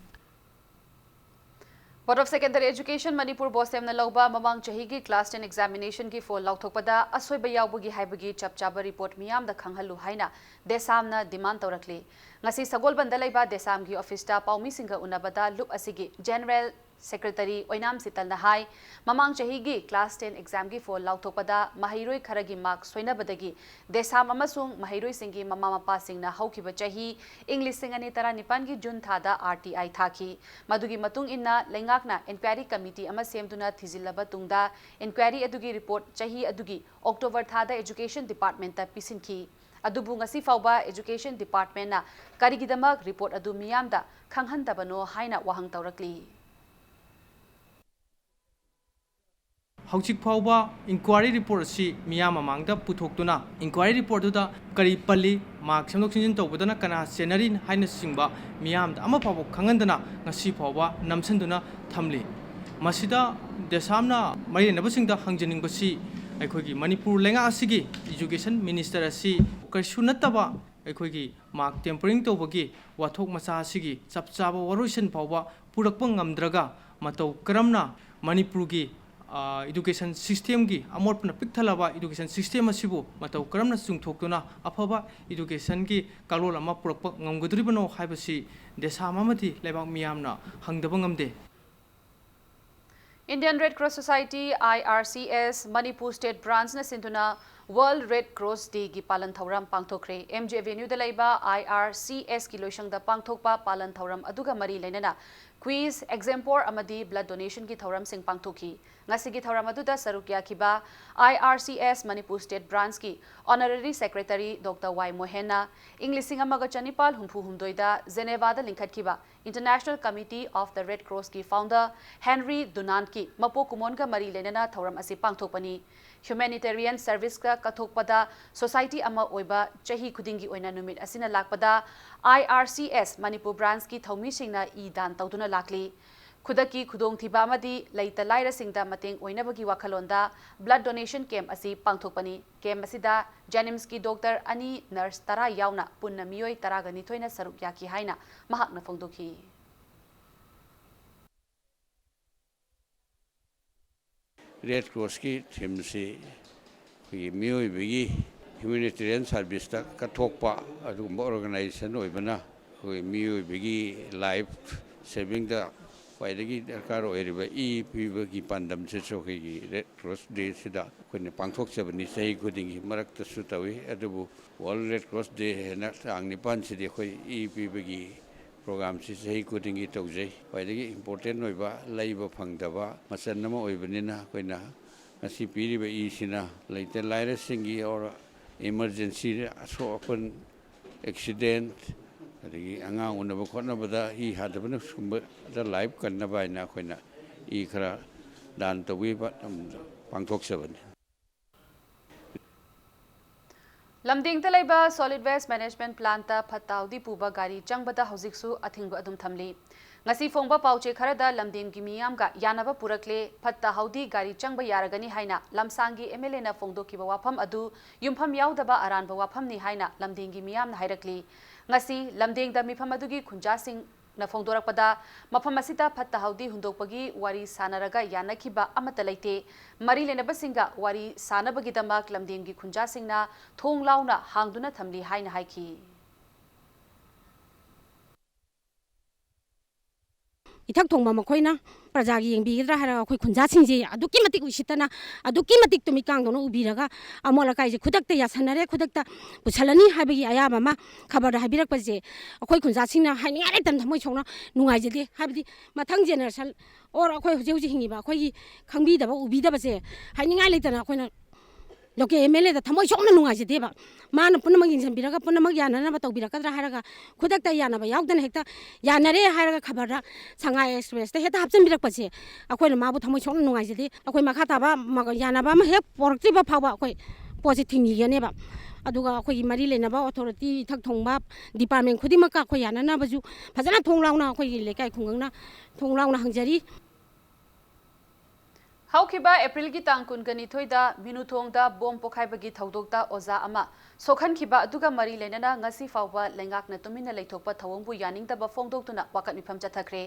Board of Secondary Education Manipur, BOSEM ꯅ ꯂꯧꯕ ꯃꯃꯥꯡ ꯆꯍꯤꯒꯤ class ten examination ꯒꯤ ꯐꯣꯜ ꯂꯥꯎꯊꯣꯛꯄꯗ ꯑꯁꯣꯏꯕ ꯌꯥꯎꯕꯒꯤ ꯍꯥꯏꯕꯒꯤ ꯆꯞ ꯆꯥꯕ ꯔꯤꯄꯣꯔꯠ ꯃꯤꯌꯥꯝꯗ ꯈꯪꯍꯜꯂꯨ ꯍꯥꯏꯅ DESAM ꯅ ꯗꯤꯃꯥꯟ ꯇꯧꯔꯛꯂꯤ꯫ ꯉꯁꯤ ꯁꯒꯣꯜꯕꯟꯗ ꯂꯩꯕ DESAM ꯒꯤ ꯑꯣꯐꯤꯁꯇ ꯄꯥꯎꯃꯤꯁꯤꯡꯒ ꯎꯅꯕꯗ ꯂꯨꯞ ꯑꯁꯤꯒꯤ General Secretary ꯑꯣꯏꯅꯥꯝ ꯁꯤꯇꯜꯅ ꯍꯥꯏ, ꯃꯃꯥꯡ ꯆꯍꯤꯒꯤ class ten exam ꯒꯤ ꯐꯣꯜ ꯂꯥꯎꯊꯣꯛꯄꯗ ꯃꯍꯩꯔꯣꯏ ꯈꯔꯒꯤ ꯃꯥꯔꯛ ꯁꯣꯏꯅꯕꯗꯒꯤ DESAM ꯑꯃꯁꯨꯡ ꯃꯍꯩꯔꯣꯏꯁꯤꯡꯒꯤ ꯃꯃꯥ ꯃꯄꯥꯁꯤꯡꯅ ꯍꯧꯈꯤꯕ ꯆꯍꯤ ꯏꯪ ꯂꯤꯁꯤꯡ ꯑꯅꯤ ꯇꯔꯥꯅꯤꯄꯥꯟꯒꯤ ꯖꯨꯟ ꯊꯥꯗ RTI ꯊꯥꯈꯤ꯫ ꯃꯗꯨꯒꯤ ꯃꯇꯨꯡ ꯏꯟꯅ ꯂꯩꯉꯥꯛꯅ inquiry committee ꯑꯃ ꯁꯦꯝꯗꯨꯅ ꯊꯤꯖꯤꯜꯂꯕ ꯇꯨꯡꯗ inquiry ꯑꯗꯨꯒꯤ ꯔꯤꯄꯣꯔꯠ ꯆꯍꯤ ꯑꯗꯨꯒꯤ ꯑꯣꯛꯇꯣꯕꯔ ꯊꯥꯗ Education Department ꯇ ꯄꯤꯁꯤꯟꯈꯤ꯫ ꯑꯗꯨꯕꯨ ꯉꯁꯤ ꯐꯥꯎꯕ Education Department ꯅ ꯀꯔꯤꯒꯤꯗꯃꯛ ꯔꯤꯄꯣꯔꯠ ꯑꯗꯨ ꯃꯤꯌꯥꯝꯗ ꯈꯪꯍꯟꯗꯕꯅꯣ ꯍꯥꯏꯅ ꯋꯥꯍꯪ ꯇꯧꯔꯛꯂꯤ꯫ ꯍꯧꯖꯤꯛ ꯐꯥꯎꯕ inquiry report ꯑꯁꯤ ꯃꯤꯌꯥꯝ ꯃꯃꯥꯡꯗ ꯄꯨꯊꯣꯛꯇꯨꯅ inquiry report ꯗꯨꯗ ꯀꯔꯤ ꯄꯜꯂꯤ, ꯃꯥꯔꯛ ꯁꯦꯝꯗꯣꯛ ꯁꯦꯝꯖꯤꯟ ꯇꯧꯕꯗꯅ ꯀꯅꯥ ꯆꯦꯟꯅꯔꯤ ꯍꯥꯏꯅꯆꯤꯡꯕ ꯃꯤꯌꯥꯝꯗ ꯑꯃ ꯐꯥꯎꯕ ꯈꯪꯍꯟꯗꯅ ꯉꯁꯤ ꯐꯥꯎꯕ ꯅꯝꯁꯤꯟꯗꯨꯅ ꯊꯝꯂꯤ꯫ ꯃꯁꯤꯗ DESAM ꯅ ꯃꯔꯤ ꯂꯩꯅꯕꯁꯤꯡꯗ ꯍꯪꯖꯅꯤꯡꯕꯁꯤ, ꯑꯩꯈꯣꯏꯒꯤ ꯃꯅꯤꯄꯨꯔ ꯂꯩꯉꯥꯛ ꯑꯁꯤꯒꯤ Education Minister ꯑꯁꯤ ꯀꯔꯤꯁꯨ ꯅꯠꯇꯕ ꯑꯩꯈꯣꯏꯒꯤ ꯃꯥꯔꯛ ꯇꯦꯝꯄꯔꯤꯡ ꯇꯧꯕꯒꯤ ꯋꯥꯊꯣꯛ ꯃꯆꯥ ꯑꯁꯤꯒꯤ ꯆꯞ ꯆꯥꯕ ꯋꯥꯔꯣꯏꯁꯤꯟ ꯐꯥꯎꯕ ꯄꯨꯔꯛꯄ ꯉꯝꯗ꯭ꯔꯒ ꯃꯇꯧ ꯀꯔꯝꯅ ꯃꯅꯤꯄꯨꯔꯒꯤ, ꯑ, education system ꯒꯤ ꯑꯃꯣꯠꯄꯅ ꯄꯤꯛ ꯊꯜꯂꯕ education system ꯑꯁꯤꯕꯨ ꯃꯇꯧ ꯀꯔꯝꯅ ꯆꯨꯝꯊꯣꯛꯇꯨꯅ ꯑꯐꯕ education ꯒꯤ ꯀꯥꯡꯂꯣꯟ ꯑꯃ ꯄꯨꯔꯛꯄ ꯉꯝꯒꯗꯧꯔꯤꯕꯅꯣ ꯍꯥꯏꯕꯁꯤ DESAM ꯑꯃꯗꯤ ꯂꯩꯕꯥꯛ ꯃꯤꯌꯥꯝꯅ ꯍꯪꯗꯕ ꯉꯝꯗꯦ꯫ Indian Red Cross Society, IRCS, Manipur State Branch ꯅ ꯁꯤꯟꯗꯨꯅ World Red Cross Day ꯒꯤ ꯄꯥꯂꯟ ꯊꯧꯔꯝ ꯄꯥꯡꯊꯣꯛꯈ꯭ꯔꯦ꯫ MG Avenue ꯗ ꯂꯩꯕ IRCS ꯀꯤ ꯂꯣꯏꯁꯪꯗ ꯄꯥꯡꯊꯣꯛꯄ ꯄꯥꯂꯟ ꯊꯧꯔꯝ ꯑꯗꯨꯒ ꯃꯔꯤ ꯂꯩꯅꯅ quiz, exam poll ꯑꯃꯗꯤ blood donation ꯒꯤ ꯊꯧꯔꯝꯁꯤꯡ ꯄꯥꯡꯊꯣꯛꯈꯤ꯫ ꯉꯁꯤꯒꯤ ꯊꯧꯔꯝ ꯑꯗꯨꯗ ꯁꯔꯨꯛ ꯌꯥꯈꯤꯕ IRCS Manipur State Branch ꯀꯤ Honorary Secretary Doctor Y ꯃꯣꯍꯦꯟꯅ ꯏꯪ ꯂꯤꯁꯤꯡ ꯑꯃꯒ ꯆꯅꯤꯄꯥꯜ ꯍꯨꯝꯐꯨ ꯍꯨꯝꯗꯣꯏꯗ Geneva the ꯂꯤꯡꯈꯠꯈꯤꯕ International Committee of the Red Cross ꯀꯤ founder Henry Dunant ꯀꯤ ꯃꯄꯣꯛ ꯀꯨꯝꯑꯣꯟꯒ ꯃꯔꯤ ꯂꯩꯅꯅ ꯊꯧꯔꯝ ꯑꯁꯤ ꯄꯥꯡꯊꯣꯛꯄꯅꯤ꯫ Humanitarian service ꯀ ꯀꯠꯊꯣꯛꯄꯗ society ꯑꯃ ꯑꯣꯏꯕ ꯆꯍꯤ ꯈꯨꯗꯤꯡꯒꯤ ꯑꯣꯏꯅ ꯅꯨꯃꯤꯠ ꯑꯁꯤꯅ ꯂꯥꯛꯄꯗ IRCS Manipur Branch ꯀꯤ ꯊꯧꯃꯤꯁꯤꯡꯅ ꯏ ꯗꯥꯟ ꯇꯧꯗꯨꯅ ꯂꯥꯛꯂꯤ꯫ ꯈꯨꯗꯛꯀꯤ ꯈꯨꯗꯣꯡꯊꯤꯕ ꯑꯃꯗꯤ ꯂꯩꯇ ꯂꯥꯏꯔꯁꯤꯡꯗ ꯃꯇꯦꯡ ꯑꯣꯏꯅꯕꯒꯤ ꯋꯥꯈꯜꯂꯣꯟꯗ blood donation camp ꯑꯁꯤ ꯄꯥꯡꯊꯣꯛꯄꯅꯤ꯫ Camp ꯑꯁꯤꯗ JNIMS ꯀꯤ doctor ꯑꯅꯤ, nurse ꯇꯔꯥ ꯌꯥꯎꯅ ꯄꯨꯟꯅ ꯃꯤꯑꯣꯏ ꯇꯔꯥꯒ ꯅꯤꯊꯣꯏꯅ ꯁꯔꯨꯛ ꯌꯥꯈꯤ ꯍꯥꯏꯅ ꯃꯍꯥꯛꯅ ꯐꯣꯡꯗꯣꯛꯈꯤ꯫ ꯔꯦꯗ ꯀ꯭ꯔꯣꯁꯀꯤ ꯊꯤꯝꯁꯤ ꯑꯩꯈꯣꯏꯒꯤ ꯃꯤꯑꯣꯏꯕꯒꯤ ꯍ꯭ꯌꯨꯃꯦꯅꯤꯇꯦꯔꯤꯌꯟ ꯁꯥꯔꯚꯤꯁꯇ ꯀꯠꯊꯣꯛꯄ ꯑꯗꯨꯒꯨꯝꯕ ꯑꯣꯔꯒꯅꯥꯏꯖꯦꯁꯟ ꯑꯣꯏꯕꯅ, ꯑꯩꯈꯣꯏ ꯃꯤꯑꯣꯏꯕꯒꯤ ꯂꯥꯏꯐ ꯁꯦꯚꯤꯡꯗ ꯈ꯭ꯋꯥꯏꯗꯒꯤ ꯗꯔꯀꯥꯔ ꯑꯣꯏꯔꯤꯕ ꯏ ꯄꯤꯕꯒꯤ ꯄꯥꯟꯗꯝꯁꯤꯁꯨ ꯑꯩꯈꯣꯏꯒꯤ ꯔꯦꯗ ꯀ꯭ꯔꯣꯁ ꯗꯦꯁꯤꯗ ꯑꯩꯈꯣꯏꯅ ꯄꯥꯡꯊꯣꯛꯆꯕꯅꯤ꯫ ꯆꯍꯤ ꯈꯨꯗꯤꯡꯒꯤ ꯃꯔꯛꯇꯁꯨ ꯇꯧꯏ, ꯑꯗꯨꯕꯨ ꯋꯥꯔꯜ ꯔꯦꯗ ꯀ꯭ꯔꯣꯁ ꯗꯦ ꯍꯥꯏꯅ ꯇꯥꯡ ꯅꯤꯄꯥꯟꯁꯤꯗꯤ ꯑꯩꯈꯣꯏ ꯏ ꯄꯤꯕꯒꯤ ꯄ꯭ꯔꯣꯒꯥꯝꯁꯤ ꯆꯍꯤ ꯈꯨꯗꯤꯡꯒꯤ ꯇꯧꯖꯩ꯫ ꯈ꯭ꯋꯥꯏꯗꯒꯤ ꯏꯝꯄꯣꯔꯇꯦꯟ ꯑꯣꯏꯕ, ꯂꯩꯕ ꯐꯪꯗꯕ ꯃꯆꯜ ꯑꯃ ꯑꯣꯏꯕꯅꯤꯅ, ꯑꯩꯈꯣꯏꯅ ꯉꯁꯤ ꯄꯤꯔꯤꯕ ꯏꯁꯤꯅ ꯂꯩꯇ ꯂꯥꯏꯔꯁꯤꯡꯒꯤ ꯑꯣꯔ ꯏꯃꯔꯖꯦꯟꯁꯤ, ꯑꯁꯣꯛ ꯑꯄꯟ, ꯑꯦꯛꯁꯤꯗꯦꯟ, ꯑꯗꯒꯤ ꯑꯉꯥꯡ ꯎꯅꯕ ꯈꯣꯠꯅꯕꯗ ꯏ ꯍꯥꯗꯕꯅ ꯁꯨꯝꯕꯗ ꯂꯥꯏꯐ ꯀꯟꯅꯕ ꯍꯥꯏꯅ ꯑꯩꯈꯣꯏꯅ ꯏ ꯈꯔ ꯗꯥꯟ ꯇꯧꯕꯤꯕ ꯄꯥꯡꯊꯣꯛꯆꯕꯅꯤ꯫ ꯂꯝꯗꯤꯡꯗ ꯂꯩꯕ ꯁꯣꯂꯤꯗ ꯋꯦꯁ ꯃꯦꯅꯦꯖꯃꯦꯟ ꯄ꯭ꯂꯥꯟꯇ ꯐꯠꯇ ꯍꯥꯎꯗꯤ ꯄꯨꯕ ꯒꯥꯔꯤ ꯆꯪꯕꯗ ꯍꯧꯖꯤꯛꯁꯨ ꯑꯊꯤꯡꯕ ꯑꯗꯨꯝ ꯊꯝꯂꯤ꯫ ꯉꯁꯤ ꯐꯣꯡꯕ ꯄꯥꯎꯆꯦ ꯈꯔꯗ ꯂꯝꯗꯤꯡꯒꯤ ꯃꯤꯌꯥꯝꯒ ꯌꯥꯅꯕ ꯄꯨꯔꯛꯂꯦ꯫ ꯐꯠꯇ ꯍꯥꯎꯗꯤ ꯒꯥꯔꯤ ꯆꯪꯕ ꯌꯥꯔꯒꯅꯤ ꯍꯥꯏꯅ ꯂꯝꯁꯥꯡꯒꯤ ꯑꯦꯝ ꯑꯦꯜ ꯑꯦꯅ ꯐꯣꯡꯗꯣꯛꯈꯤꯕ ꯋꯥꯐꯝ ꯑꯗꯨ ꯌꯨꯝꯐꯝ ꯌꯥꯎꯗꯕ ꯑꯔꯥꯟꯕ ꯋꯥꯐꯝꯅꯤ ꯍꯥꯏꯅ ꯂꯝꯗꯤꯡꯒꯤ ꯃꯤꯌꯥꯝꯅ ꯍꯥꯏꯔꯛꯂꯤ꯫ ꯉꯁꯤ ꯂꯝꯗꯤꯡꯗ ꯃꯤꯐꯝ ꯑꯗꯨꯒꯤ ꯈꯨꯟꯖꯥꯁꯤꯡ ꯅ ꯐꯣꯡꯗꯣꯔꯛꯄꯗ, ꯃꯐꯝ ꯑꯁꯤꯗ ꯐꯠꯇ ꯍꯥꯎꯗꯤ ꯍꯨꯟꯗꯣꯛꯄꯒꯤ ꯋꯥꯔꯤ ꯁꯥꯟꯅꯔꯒ ꯌꯥꯅꯈꯤꯕ ꯑꯃꯠꯇ ꯂꯩꯇꯦ꯫ ꯃꯔꯤ ꯂꯩꯅꯕꯁꯤꯡꯒ ꯋꯥꯔꯤ ꯁꯥꯅꯕꯒꯤꯗꯃꯛ ꯂꯝꯗꯤꯡꯒꯤ ꯈꯨꯟꯖꯥꯁꯤꯡꯅ ꯊꯣꯡ ꯂꯥꯎꯅ ꯍꯥꯡꯗꯨꯅ ꯊꯝꯂꯤ ꯍꯥꯏꯅ ꯍꯥꯏꯈꯤ꯫ ꯏꯊꯛ ꯊꯣꯡꯕ ꯃꯈꯣꯏꯅ ꯄ꯭ꯔꯖꯥꯒꯤ ꯌꯦꯡꯕꯤꯒꯗ꯭ꯔꯥ ꯍꯥꯏꯔꯒ ꯑꯩꯈꯣꯏ ꯈꯨꯟꯖꯥꯁꯤꯡꯁꯦ ꯑꯗꯨꯛꯀꯤ ꯃꯇꯤꯛ ꯎꯁꯤꯠꯇꯅ, ꯑꯗꯨꯛꯀꯤ ꯃꯇꯤꯛ ꯇꯨꯃꯤꯠ ꯀꯥꯡꯗꯧꯅ ꯎꯕꯤꯔꯒ ꯑꯃꯣꯠ ꯑꯀꯥꯏꯁꯦ ꯈꯨꯗꯛꯇ ꯌꯥꯁꯟꯅꯔꯦ, ꯈꯨꯗꯛꯇ ꯄꯨꯁꯜꯂꯅꯤ ꯍꯥꯏꯕꯒꯤ ꯑꯌꯥꯕ ꯑꯃ ꯈꯕꯔꯗ ꯍꯥꯏꯕꯤꯔꯛꯄꯁꯦ ꯑꯩꯈꯣꯏ ꯈꯨꯟꯖꯥꯁꯤꯡꯅ ꯍꯥꯏꯅꯤꯡꯉꯥꯏ ꯂꯩꯇꯅ ꯊꯃꯣꯏ ꯁꯣꯛꯅ ꯅꯨꯡꯉꯥꯏꯖꯗꯦ꯫ ꯍꯥꯏꯕꯗꯤ ꯃꯊꯪ ꯖꯦꯅꯦꯔꯦꯁꯟ ꯑꯣꯔ ꯑꯩꯈꯣꯏ ꯍꯧꯖꯤꯛ ꯍꯧꯖꯤꯛ ꯍꯤꯡꯉꯤꯕ ꯑꯩꯈꯣꯏꯒꯤ ꯈꯪꯕꯤꯗꯕ ꯎꯕꯤꯗꯕꯁꯦ ꯍꯥꯏꯅꯤꯡꯉꯥꯏ ꯂꯩꯇꯅ ꯑꯩꯈꯣꯏꯅ ꯂꯣꯀꯦꯜ ꯑꯦꯝ ꯑꯦꯜ ꯑꯦꯗ ꯊꯃꯣꯏ ꯁꯣꯛꯅ ꯅꯨꯡꯉꯥꯏꯖꯗꯦꯕ꯫ ꯃꯥꯅ ꯄꯨꯝꯅꯃꯛ ꯌꯦꯡꯁꯤꯟꯕꯤꯔꯒ ꯄꯨꯝꯅꯃꯛ ꯌꯥꯅꯅꯕ ꯇꯧꯕꯤꯔꯛꯀꯗ꯭ꯔꯥ ꯍꯥꯏꯔꯒ ꯈꯨꯗꯛꯇ ꯌꯥꯅꯕ ꯌꯥꯎꯗꯅ ꯍꯦꯛꯇ ꯌꯥꯅꯔꯦ ꯍꯥꯏꯔꯒ ꯈꯕꯔꯗ ꯁꯉꯥꯏ ꯑꯦꯛꯁꯄ꯭ꯔꯦꯁꯇ ꯍꯦꯛꯇ ꯍꯥꯞꯆꯤꯟꯕꯤꯔꯛꯄꯁꯦ ꯑꯩꯈꯣꯏꯅ ꯃꯥꯕꯨ ꯊꯃꯣꯏ ꯁꯣꯛꯅ ꯅꯨꯡꯉꯥꯏꯖꯗꯦ꯫ ꯑꯩꯈꯣꯏ ꯃꯈꯥ ꯇꯥꯕ ꯃ-, ꯌꯥꯅꯕ ꯑꯃ ꯍꯦꯛ ꯄꯣꯔꯛꯇ꯭ꯔꯤꯕ ꯐꯥꯎꯕ ꯑꯩꯈꯣꯏ ꯄꯣꯠꯁꯦ ꯊꯤꯡꯈꯤꯒꯅꯦꯕ꯫ ꯑꯗꯨꯒ ꯑꯩꯈꯣꯏꯒꯤ ꯃꯔꯤ ꯂꯩꯅꯕ ꯑꯣꯊꯣꯔꯤꯇꯤ, ꯏꯊꯛ ꯊꯣꯡꯕ ꯗꯤꯄꯥꯔꯠꯃꯦꯟ ꯈꯨꯗꯤꯡꯃꯛꯀ ꯑꯩꯈꯣꯏ ꯌꯥꯅꯅꯕꯁꯨ ꯐꯖꯅ ꯊꯣꯡ ꯂꯥꯎꯅ ꯑꯩꯈꯣꯏꯒꯤ ꯂꯩꯀꯥꯏ ꯈꯨꯡꯒꯪꯅ ꯊꯣꯡ ꯂꯥꯎꯅ ꯍꯪꯖꯔꯤ꯫ ꯍꯧꯈꯤꯕ ꯑꯦꯄ꯭ꯔꯤꯜꯒꯤ ꯇꯥꯡ ꯀꯨꯟꯒ ꯅꯤꯊꯣꯏꯗ ꯃꯤꯅꯨꯊꯣꯡꯗ ꯕꯣꯝ ꯄꯣꯈꯥꯏꯕꯒꯤ ꯊꯧꯗꯣꯛꯇ ꯑꯣꯖꯥ ꯑꯃ ꯁꯣꯛꯍꯟꯈꯤꯕ ꯑꯗꯨꯒ ꯃꯔꯤ ꯂꯩꯅꯅ ꯉꯁꯤ ꯐꯥꯎꯕ ꯂꯩꯉꯥꯛꯅ ꯇꯨꯃꯤꯟꯅ ꯂꯩꯊꯣꯛꯄ ꯊꯧꯑꯣꯡꯕꯨ ꯌꯥꯅꯤꯡꯗꯕ ꯐꯣꯡꯗꯣꯛꯇꯨꯅ ꯋꯥꯀꯠ ꯃꯤꯐꯝ ꯆꯠꯊꯈ꯭ꯔꯦ꯫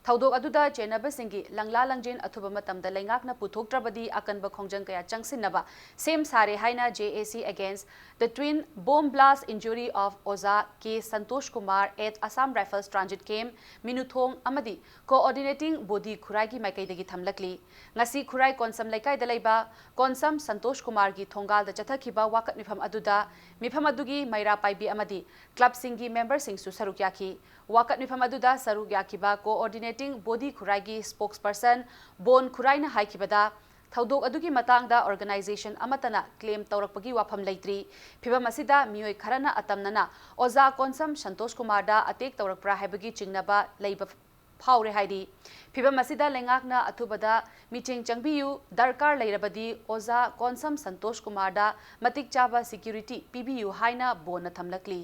ꯊꯧꯗꯣꯛ ꯑꯗꯨꯗ ꯆꯦꯟꯅꯕꯁꯤꯡꯒꯤ ꯂꯪꯂꯥ ꯂꯪꯖꯦꯟ ꯑꯊꯨꯕ ꯃꯇꯝꯗ ꯂꯩꯉꯥꯛꯅ ꯄꯨꯊꯣꯛꯇ꯭ꯔꯕꯗꯤ ꯑꯀꯟꯕ ꯈꯣꯡꯖꯪ ꯀꯌꯥ ꯆꯪꯁꯤꯟꯅꯕ ꯁꯦꯝ ꯁꯥꯔꯦ ꯍꯥꯏꯅ J A C Against the Twin Bomb Blast Injury of ꯑꯣꯖꯥ K Santosh Kumar at Assam Rifles Transit Camp, ꯃꯤꯅꯨꯊꯣꯡ ꯑꯃꯗꯤ Coordinating Body ꯈꯨꯔꯥꯏꯒꯤ ꯃꯥꯏꯀꯩꯗꯒꯤ ꯊꯝꯂꯛꯂꯤ꯫ ꯉꯁꯤ ꯈꯨꯔꯥꯏ ꯀꯣꯟꯁꯝ ꯂꯩꯀꯥꯏꯗ ꯂꯩꯕ ꯀꯣꯟꯁꯝ ꯁꯟꯇꯣꯁ ꯀꯨꯃꯥꯔꯒꯤ ꯊꯣꯡꯒꯥꯜꯗ ꯆꯠꯊꯈꯤꯕ ꯋꯥꯀꯠ ꯃꯤꯐꯝ ꯑꯗꯨꯗ ꯃꯤꯐꯝ ꯑꯗꯨꯒꯤ ꯃꯩꯔꯥ ꯄꯥꯏꯕꯤ ꯑꯃꯗꯤ ꯀ꯭ꯂꯕꯁꯤꯡꯒꯤ ꯃꯦꯝꯕꯔꯁꯤꯡꯁꯨ ꯁꯔꯨꯛ ꯌꯥꯈꯤ꯫ ꯋꯥꯀꯠ ꯃꯤꯐꯝ ꯑꯗꯨꯗ ꯁꯔꯨꯛ ꯌꯥꯈꯤꯕ Coordinating Body ꯈꯨꯔꯥꯏꯒꯤ spokesperson ꯕꯣꯟ ꯈꯨꯔꯥꯏꯅ ꯍꯥꯏꯈꯤꯕꯗ, ꯊꯧꯗꯣꯛ ꯑꯗꯨꯒꯤ ꯃꯇꯥꯡꯗ organization ꯑꯃꯠꯇꯅ claim ꯇꯧꯔꯛꯄꯒꯤ ꯋꯥꯐꯝ ꯂꯩꯇ꯭ꯔꯤ꯫ ꯐꯤꯚꯝ ꯑꯁꯤꯗ ꯃꯤꯑꯣꯏ ꯈꯔꯅ ꯑꯇꯝꯅꯅ ꯑꯣꯖꯥ ꯀꯣꯟꯁꯝ ꯁꯟꯇꯣꯁ ꯀꯨꯃꯥꯔꯗ attack ꯇꯧꯔꯛꯄ꯭ꯔꯥ ꯍꯥꯏꯕꯒꯤ ꯆꯤꯡꯅꯕ ꯂꯩꯕ ꯐꯥꯎꯔꯦ ꯍꯥꯏꯔꯤ꯫ ꯐꯤꯚꯝ ꯑꯁꯤꯗ ꯂꯩꯉꯥꯛꯅ ꯑꯊꯨꯕꯗ ꯃꯤꯠꯌꯦꯡ ꯆꯪꯕꯤꯌꯨ, ꯗꯔꯀꯥꯔ ꯂꯩꯔꯕꯗꯤ ꯑꯣꯖꯥ ꯀꯣꯟꯁꯝ ꯁꯟꯇꯣꯁ ꯀꯨꯃꯥꯔꯗ ꯃꯇꯤꯛ ꯆꯥꯕ security ꯄꯤꯕꯤꯌꯨ ꯍꯥꯏꯅ ꯕꯣꯟꯅ ꯊꯝꯂꯛꯂꯤ꯫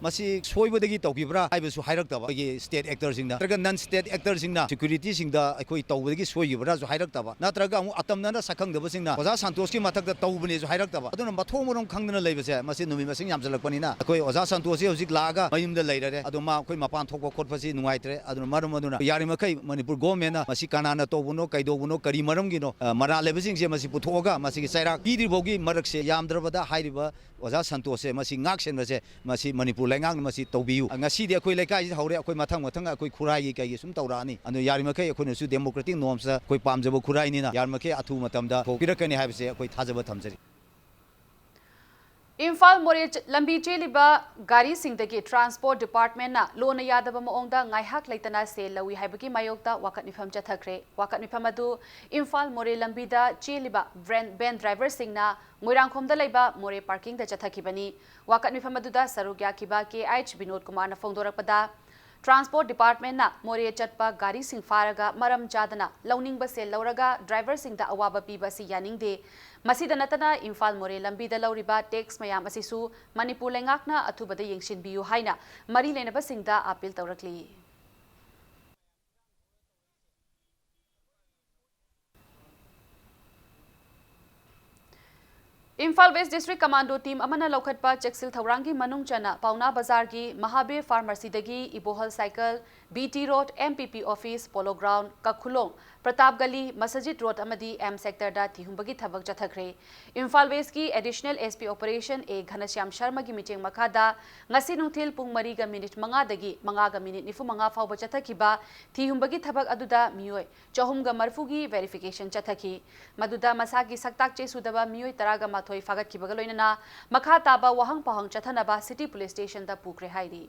ꯃꯁꯤ ꯁꯣꯏꯕꯗꯒꯤ ꯇꯧꯈꯤꯕ꯭ꯔꯥ ꯍꯥꯏꯕꯁꯨ ꯍꯥꯏꯔꯛꯇꯕ, ꯑꯩꯈꯣꯏꯒꯤ state actorꯁꯤꯡꯅ ꯅꯠꯇ꯭ꯔꯒ non state actorꯁꯤꯡꯅ securityꯁꯤꯡꯗ ꯑꯩꯈꯣꯏ ꯇꯧꯕꯗꯒꯤ ꯁꯣꯏꯈꯤꯕ꯭ꯔꯥꯁꯨ ꯍꯥꯏꯔꯛꯇꯕ, ꯅꯠꯇ꯭ꯔꯒ ꯑꯃꯨꯛ ꯑꯇꯝꯅꯅ ꯁꯛꯈꯪꯗꯕꯁꯤꯡꯅ ꯑꯣꯖꯥ ꯁꯟꯇꯣꯁꯀꯤ ꯃꯊꯛꯇ ꯇꯧꯕꯅꯦꯁꯨ ꯍꯥꯏꯔꯛꯇꯕ꯫ ꯑꯗꯨꯅ ꯃꯊꯣꯡ ꯃꯔꯝ ꯈꯪꯗꯅ ꯂꯩꯕꯁꯦ ꯃꯁꯤ ꯅꯨꯃꯤꯠ ꯃꯁꯤꯡ ꯌꯥꯝꯁꯤꯜꯂꯛꯄꯅꯤꯅ ꯑꯩꯈꯣꯏ ꯑꯣꯖꯥ ꯁꯟꯇꯣꯁꯁꯤ ꯍꯧꯖꯤꯛ ꯂꯥꯛꯑꯒ ꯃꯌꯨꯝꯗ ꯂꯩꯔꯔꯦ꯫ ꯑꯗꯣ ꯃꯥ ꯑꯩꯈꯣꯏ ꯃꯄꯥꯟ ꯊꯣꯛꯄ ꯈꯣꯠꯄꯁꯤ ꯅꯨꯡꯉꯥꯏꯇ꯭ꯔꯦ꯫ ꯑꯗꯨꯅ ꯃꯔꯝ ꯑꯗꯨꯅ ꯌꯥꯔꯤꯃꯈꯩ ꯃꯅꯤꯄꯨꯔ governmentꯅ ꯃꯁꯤ ꯀꯅꯥꯅ ꯇꯧꯕꯅꯣ, ꯀꯩꯗꯧꯕꯅꯣ, ꯀꯔꯤ ꯃꯔꯝꯒꯤꯅꯣ, ꯑ, ꯃꯔꯥꯜ ꯂꯩꯕꯁꯤꯡꯁꯦ ꯃꯁꯤ ꯄꯨꯊꯣꯛꯑꯒ ꯃꯁꯤꯒꯤ ꯆꯩꯔꯥꯛ ꯄꯤꯗ꯭ꯔꯤꯐꯥꯎꯒꯤ ꯃꯔꯛꯁꯦ ꯌꯥꯝꯗ꯭ꯔꯕꯗ ꯍꯥꯏꯔꯤꯕ ꯑꯣꯖꯥ ꯁꯟꯇꯣꯁꯁꯦ ꯃꯁꯤ ꯉꯥꯛ ꯁꯦꯟꯕꯁꯦ ꯃꯁꯤ ꯃꯅꯤꯄꯨꯔ ꯂꯩꯉꯥꯛꯅ ꯃꯁꯤ ꯇꯧꯕꯤꯌꯨ꯫ ꯉꯁꯤꯗꯤ ꯑꯩꯈꯣꯏ ꯂꯩꯀꯥꯏꯁꯤꯗ ꯍꯧꯔꯦ, ꯑꯩꯈꯣꯏ ꯃꯊꯪ ꯃꯊꯪ ꯑꯩꯈꯣꯏ ꯈꯨꯔꯥꯏꯒꯤ ꯀꯩꯒꯤ ꯁꯨꯝ ꯇꯧꯔꯛꯑꯅꯤ꯫ ꯑꯗꯨ ꯌꯥꯔꯤꯃꯈꯩ ꯑꯩꯈꯣꯏꯅꯁꯨ democratic normsꯇ ꯑꯩꯈꯣꯏ ꯄꯥꯝꯖꯕ ꯈꯨꯔꯥꯏꯅꯤꯅ ꯌꯥꯔꯤꯃꯈꯩ ꯑꯊꯨꯕ ꯃꯇꯝꯗ ꯊꯣꯛꯄꯤꯔꯛꯀꯅꯤ ꯍꯥꯏꯕꯁꯦ ꯑꯩꯈꯣꯏ ꯊꯥꯖꯕ ꯊꯝꯖꯔꯤ꯫ ꯏꯝꯐꯥꯜ ꯃꯣꯔꯦ ꯆ-, ꯂꯝꯕꯤ ꯆꯦꯜꯂꯤꯕ ꯒꯥꯔꯤꯁꯤꯡꯗꯒꯤ Transport Departmentꯅ ꯂꯣꯟꯅ ꯌꯥꯗꯕ ꯃꯑꯣꯡꯗ ꯉꯥꯏꯍꯥꯛ ꯂꯩꯇꯅ ꯁꯦꯜ ꯂꯧꯏ ꯍꯥꯏꯕꯒꯤ ꯃꯥꯌꯣꯛꯇ ꯋꯥꯀꯠ ꯃꯤꯐꯝ ꯆꯠꯊꯈ꯭ꯔꯦ꯫ ꯋꯥꯀꯠ ꯃꯤꯐꯝ ꯑꯗꯨ ꯏꯝꯐꯥꯜ ꯃꯣꯔꯦ ꯂꯝꯕꯤꯗ ꯆꯦꯜꯂꯤꯕ van, van driverꯁꯤꯡꯅ ꯃꯣꯏꯔꯥꯡꯈꯣꯝꯗ ꯂꯩꯕ ꯃꯣꯔꯦ parkingꯗ ꯆꯠꯊꯈꯤꯕꯅꯤ꯫ ꯋꯥꯀꯠ ꯃꯤꯐꯝ ꯑꯗꯨꯗ ꯁꯔꯨꯛ ꯌꯥꯈꯤꯕ K H ꯕꯤꯅꯣꯗ ꯀꯨꯃꯥꯔꯅ ꯐꯣꯡꯗꯣꯔꯛꯄꯗ, Transport Departmentꯅ ꯃꯣꯔꯦ ꯆꯠꯄ ꯒꯥꯔꯤꯁꯤꯡ ꯐꯥꯔꯒ ꯃꯔꯝ ꯆꯥꯗꯅ ꯂꯧꯅꯤꯡꯕ ꯁꯦꯜ ꯂꯧꯔꯒ driverꯁꯤꯡꯗ ꯑꯋꯥꯕ ꯄꯤꯕ ꯑꯁꯤ ꯌꯥꯅꯤꯡꯗꯦ꯫ ꯃꯁꯤꯗ ꯅꯠꯇꯅ ꯏꯝꯐꯥꯜ ꯃꯣꯔꯦ ꯂꯝꯕꯤꯗ ꯂꯧꯔꯤꯕ tax ꯃꯌꯥꯝ ꯑꯁꯤꯁꯨ ꯃꯅꯤꯄꯨꯔ ꯂꯩꯉꯥꯛꯅ ꯑꯊꯨꯕꯗ ꯌꯦꯡꯁꯤꯟꯕꯤꯌꯨ ꯍꯥꯏꯅ ꯃꯔꯤ ꯂꯩꯅꯕꯁꯤꯡꯗ appeal ꯇꯧꯔꯛꯂꯤ꯫ Imphal west district commando team ꯑꯃꯅ ꯂꯧꯈꯠꯄ ꯆꯦꯛꯁꯤꯜ ꯊꯧꯔꯥꯡꯒꯤ ꯃꯅꯨꯡ ꯆꯟꯅ ꯄꯥꯎꯅꯥ ꯕꯖꯥꯔꯒꯤ ꯃꯍꯥꯕꯤꯔ ꯐꯥꯔꯃꯥꯁꯤꯗꯒꯤ Ibohal cycle, B T road, M P P office, polo ground, Kakhulong, Pratap Gali, Masjid road ꯑꯃꯗꯤ ꯑꯦꯝ ꯁꯦꯛꯇꯔꯗ ꯊꯤꯍꯨꯝꯕꯒꯤ ꯊꯕꯛ ꯆꯠꯊꯈ꯭ꯔꯦ꯫ ꯏꯝꯐꯥꯜ ꯋꯦꯁꯀꯤ ꯑꯦꯗꯤꯁꯅꯦꯜ ꯑꯦꯁ ꯄꯤ ꯑꯣꯄꯔꯦꯁꯟ ꯑꯦ ꯘꯅꯁ꯭ꯌꯥꯝ ꯁꯔꯃꯒꯤ ꯃꯤꯠꯌꯦꯡ ꯃꯈꯥꯗ ꯉꯁꯤ ꯅꯨꯡꯊꯤꯜ ꯄꯨꯡ ꯃꯔꯤꯒ ꯃꯤꯅꯤꯠ ꯃꯉꯥꯗꯒꯤ ꯃꯉꯥꯒ ꯃꯤꯅꯤꯠ ꯅꯤꯐꯨ ꯃꯉꯥ ꯐꯥꯎꯕ ꯆꯠꯊꯈꯤꯕ ꯊꯤꯍꯨꯝꯕꯒꯤ ꯊꯕꯛ ꯑꯗꯨꯗ ꯃꯤꯑꯣꯏ ꯆꯍꯨꯝꯒ ꯃꯔꯤꯐꯨꯒꯤ verification ꯆꯠꯊꯈꯤ꯫ ꯃꯗꯨꯗ ꯃꯁꯥꯒꯤ ꯁꯛꯇꯥꯛ ꯆꯦ ꯁꯨꯗꯕ ꯃꯤꯑꯣꯏ ꯇꯔꯥꯒ ꯃꯥꯊꯣꯏ ꯐꯥꯒꯠꯈꯤꯕꯒ ꯂꯣꯏꯅꯅ ꯃꯈꯥ ꯇꯥꯕ ꯋꯥꯍꯪ ꯄꯥꯎꯍꯪ ꯆꯠꯊꯅꯕ ꯁꯤꯇꯤ ꯄꯨꯂꯤꯁ ꯁ꯭ꯇꯦꯁꯟꯗ ꯄꯨꯈ꯭ꯔꯦ ꯍꯥꯏꯔꯤ꯫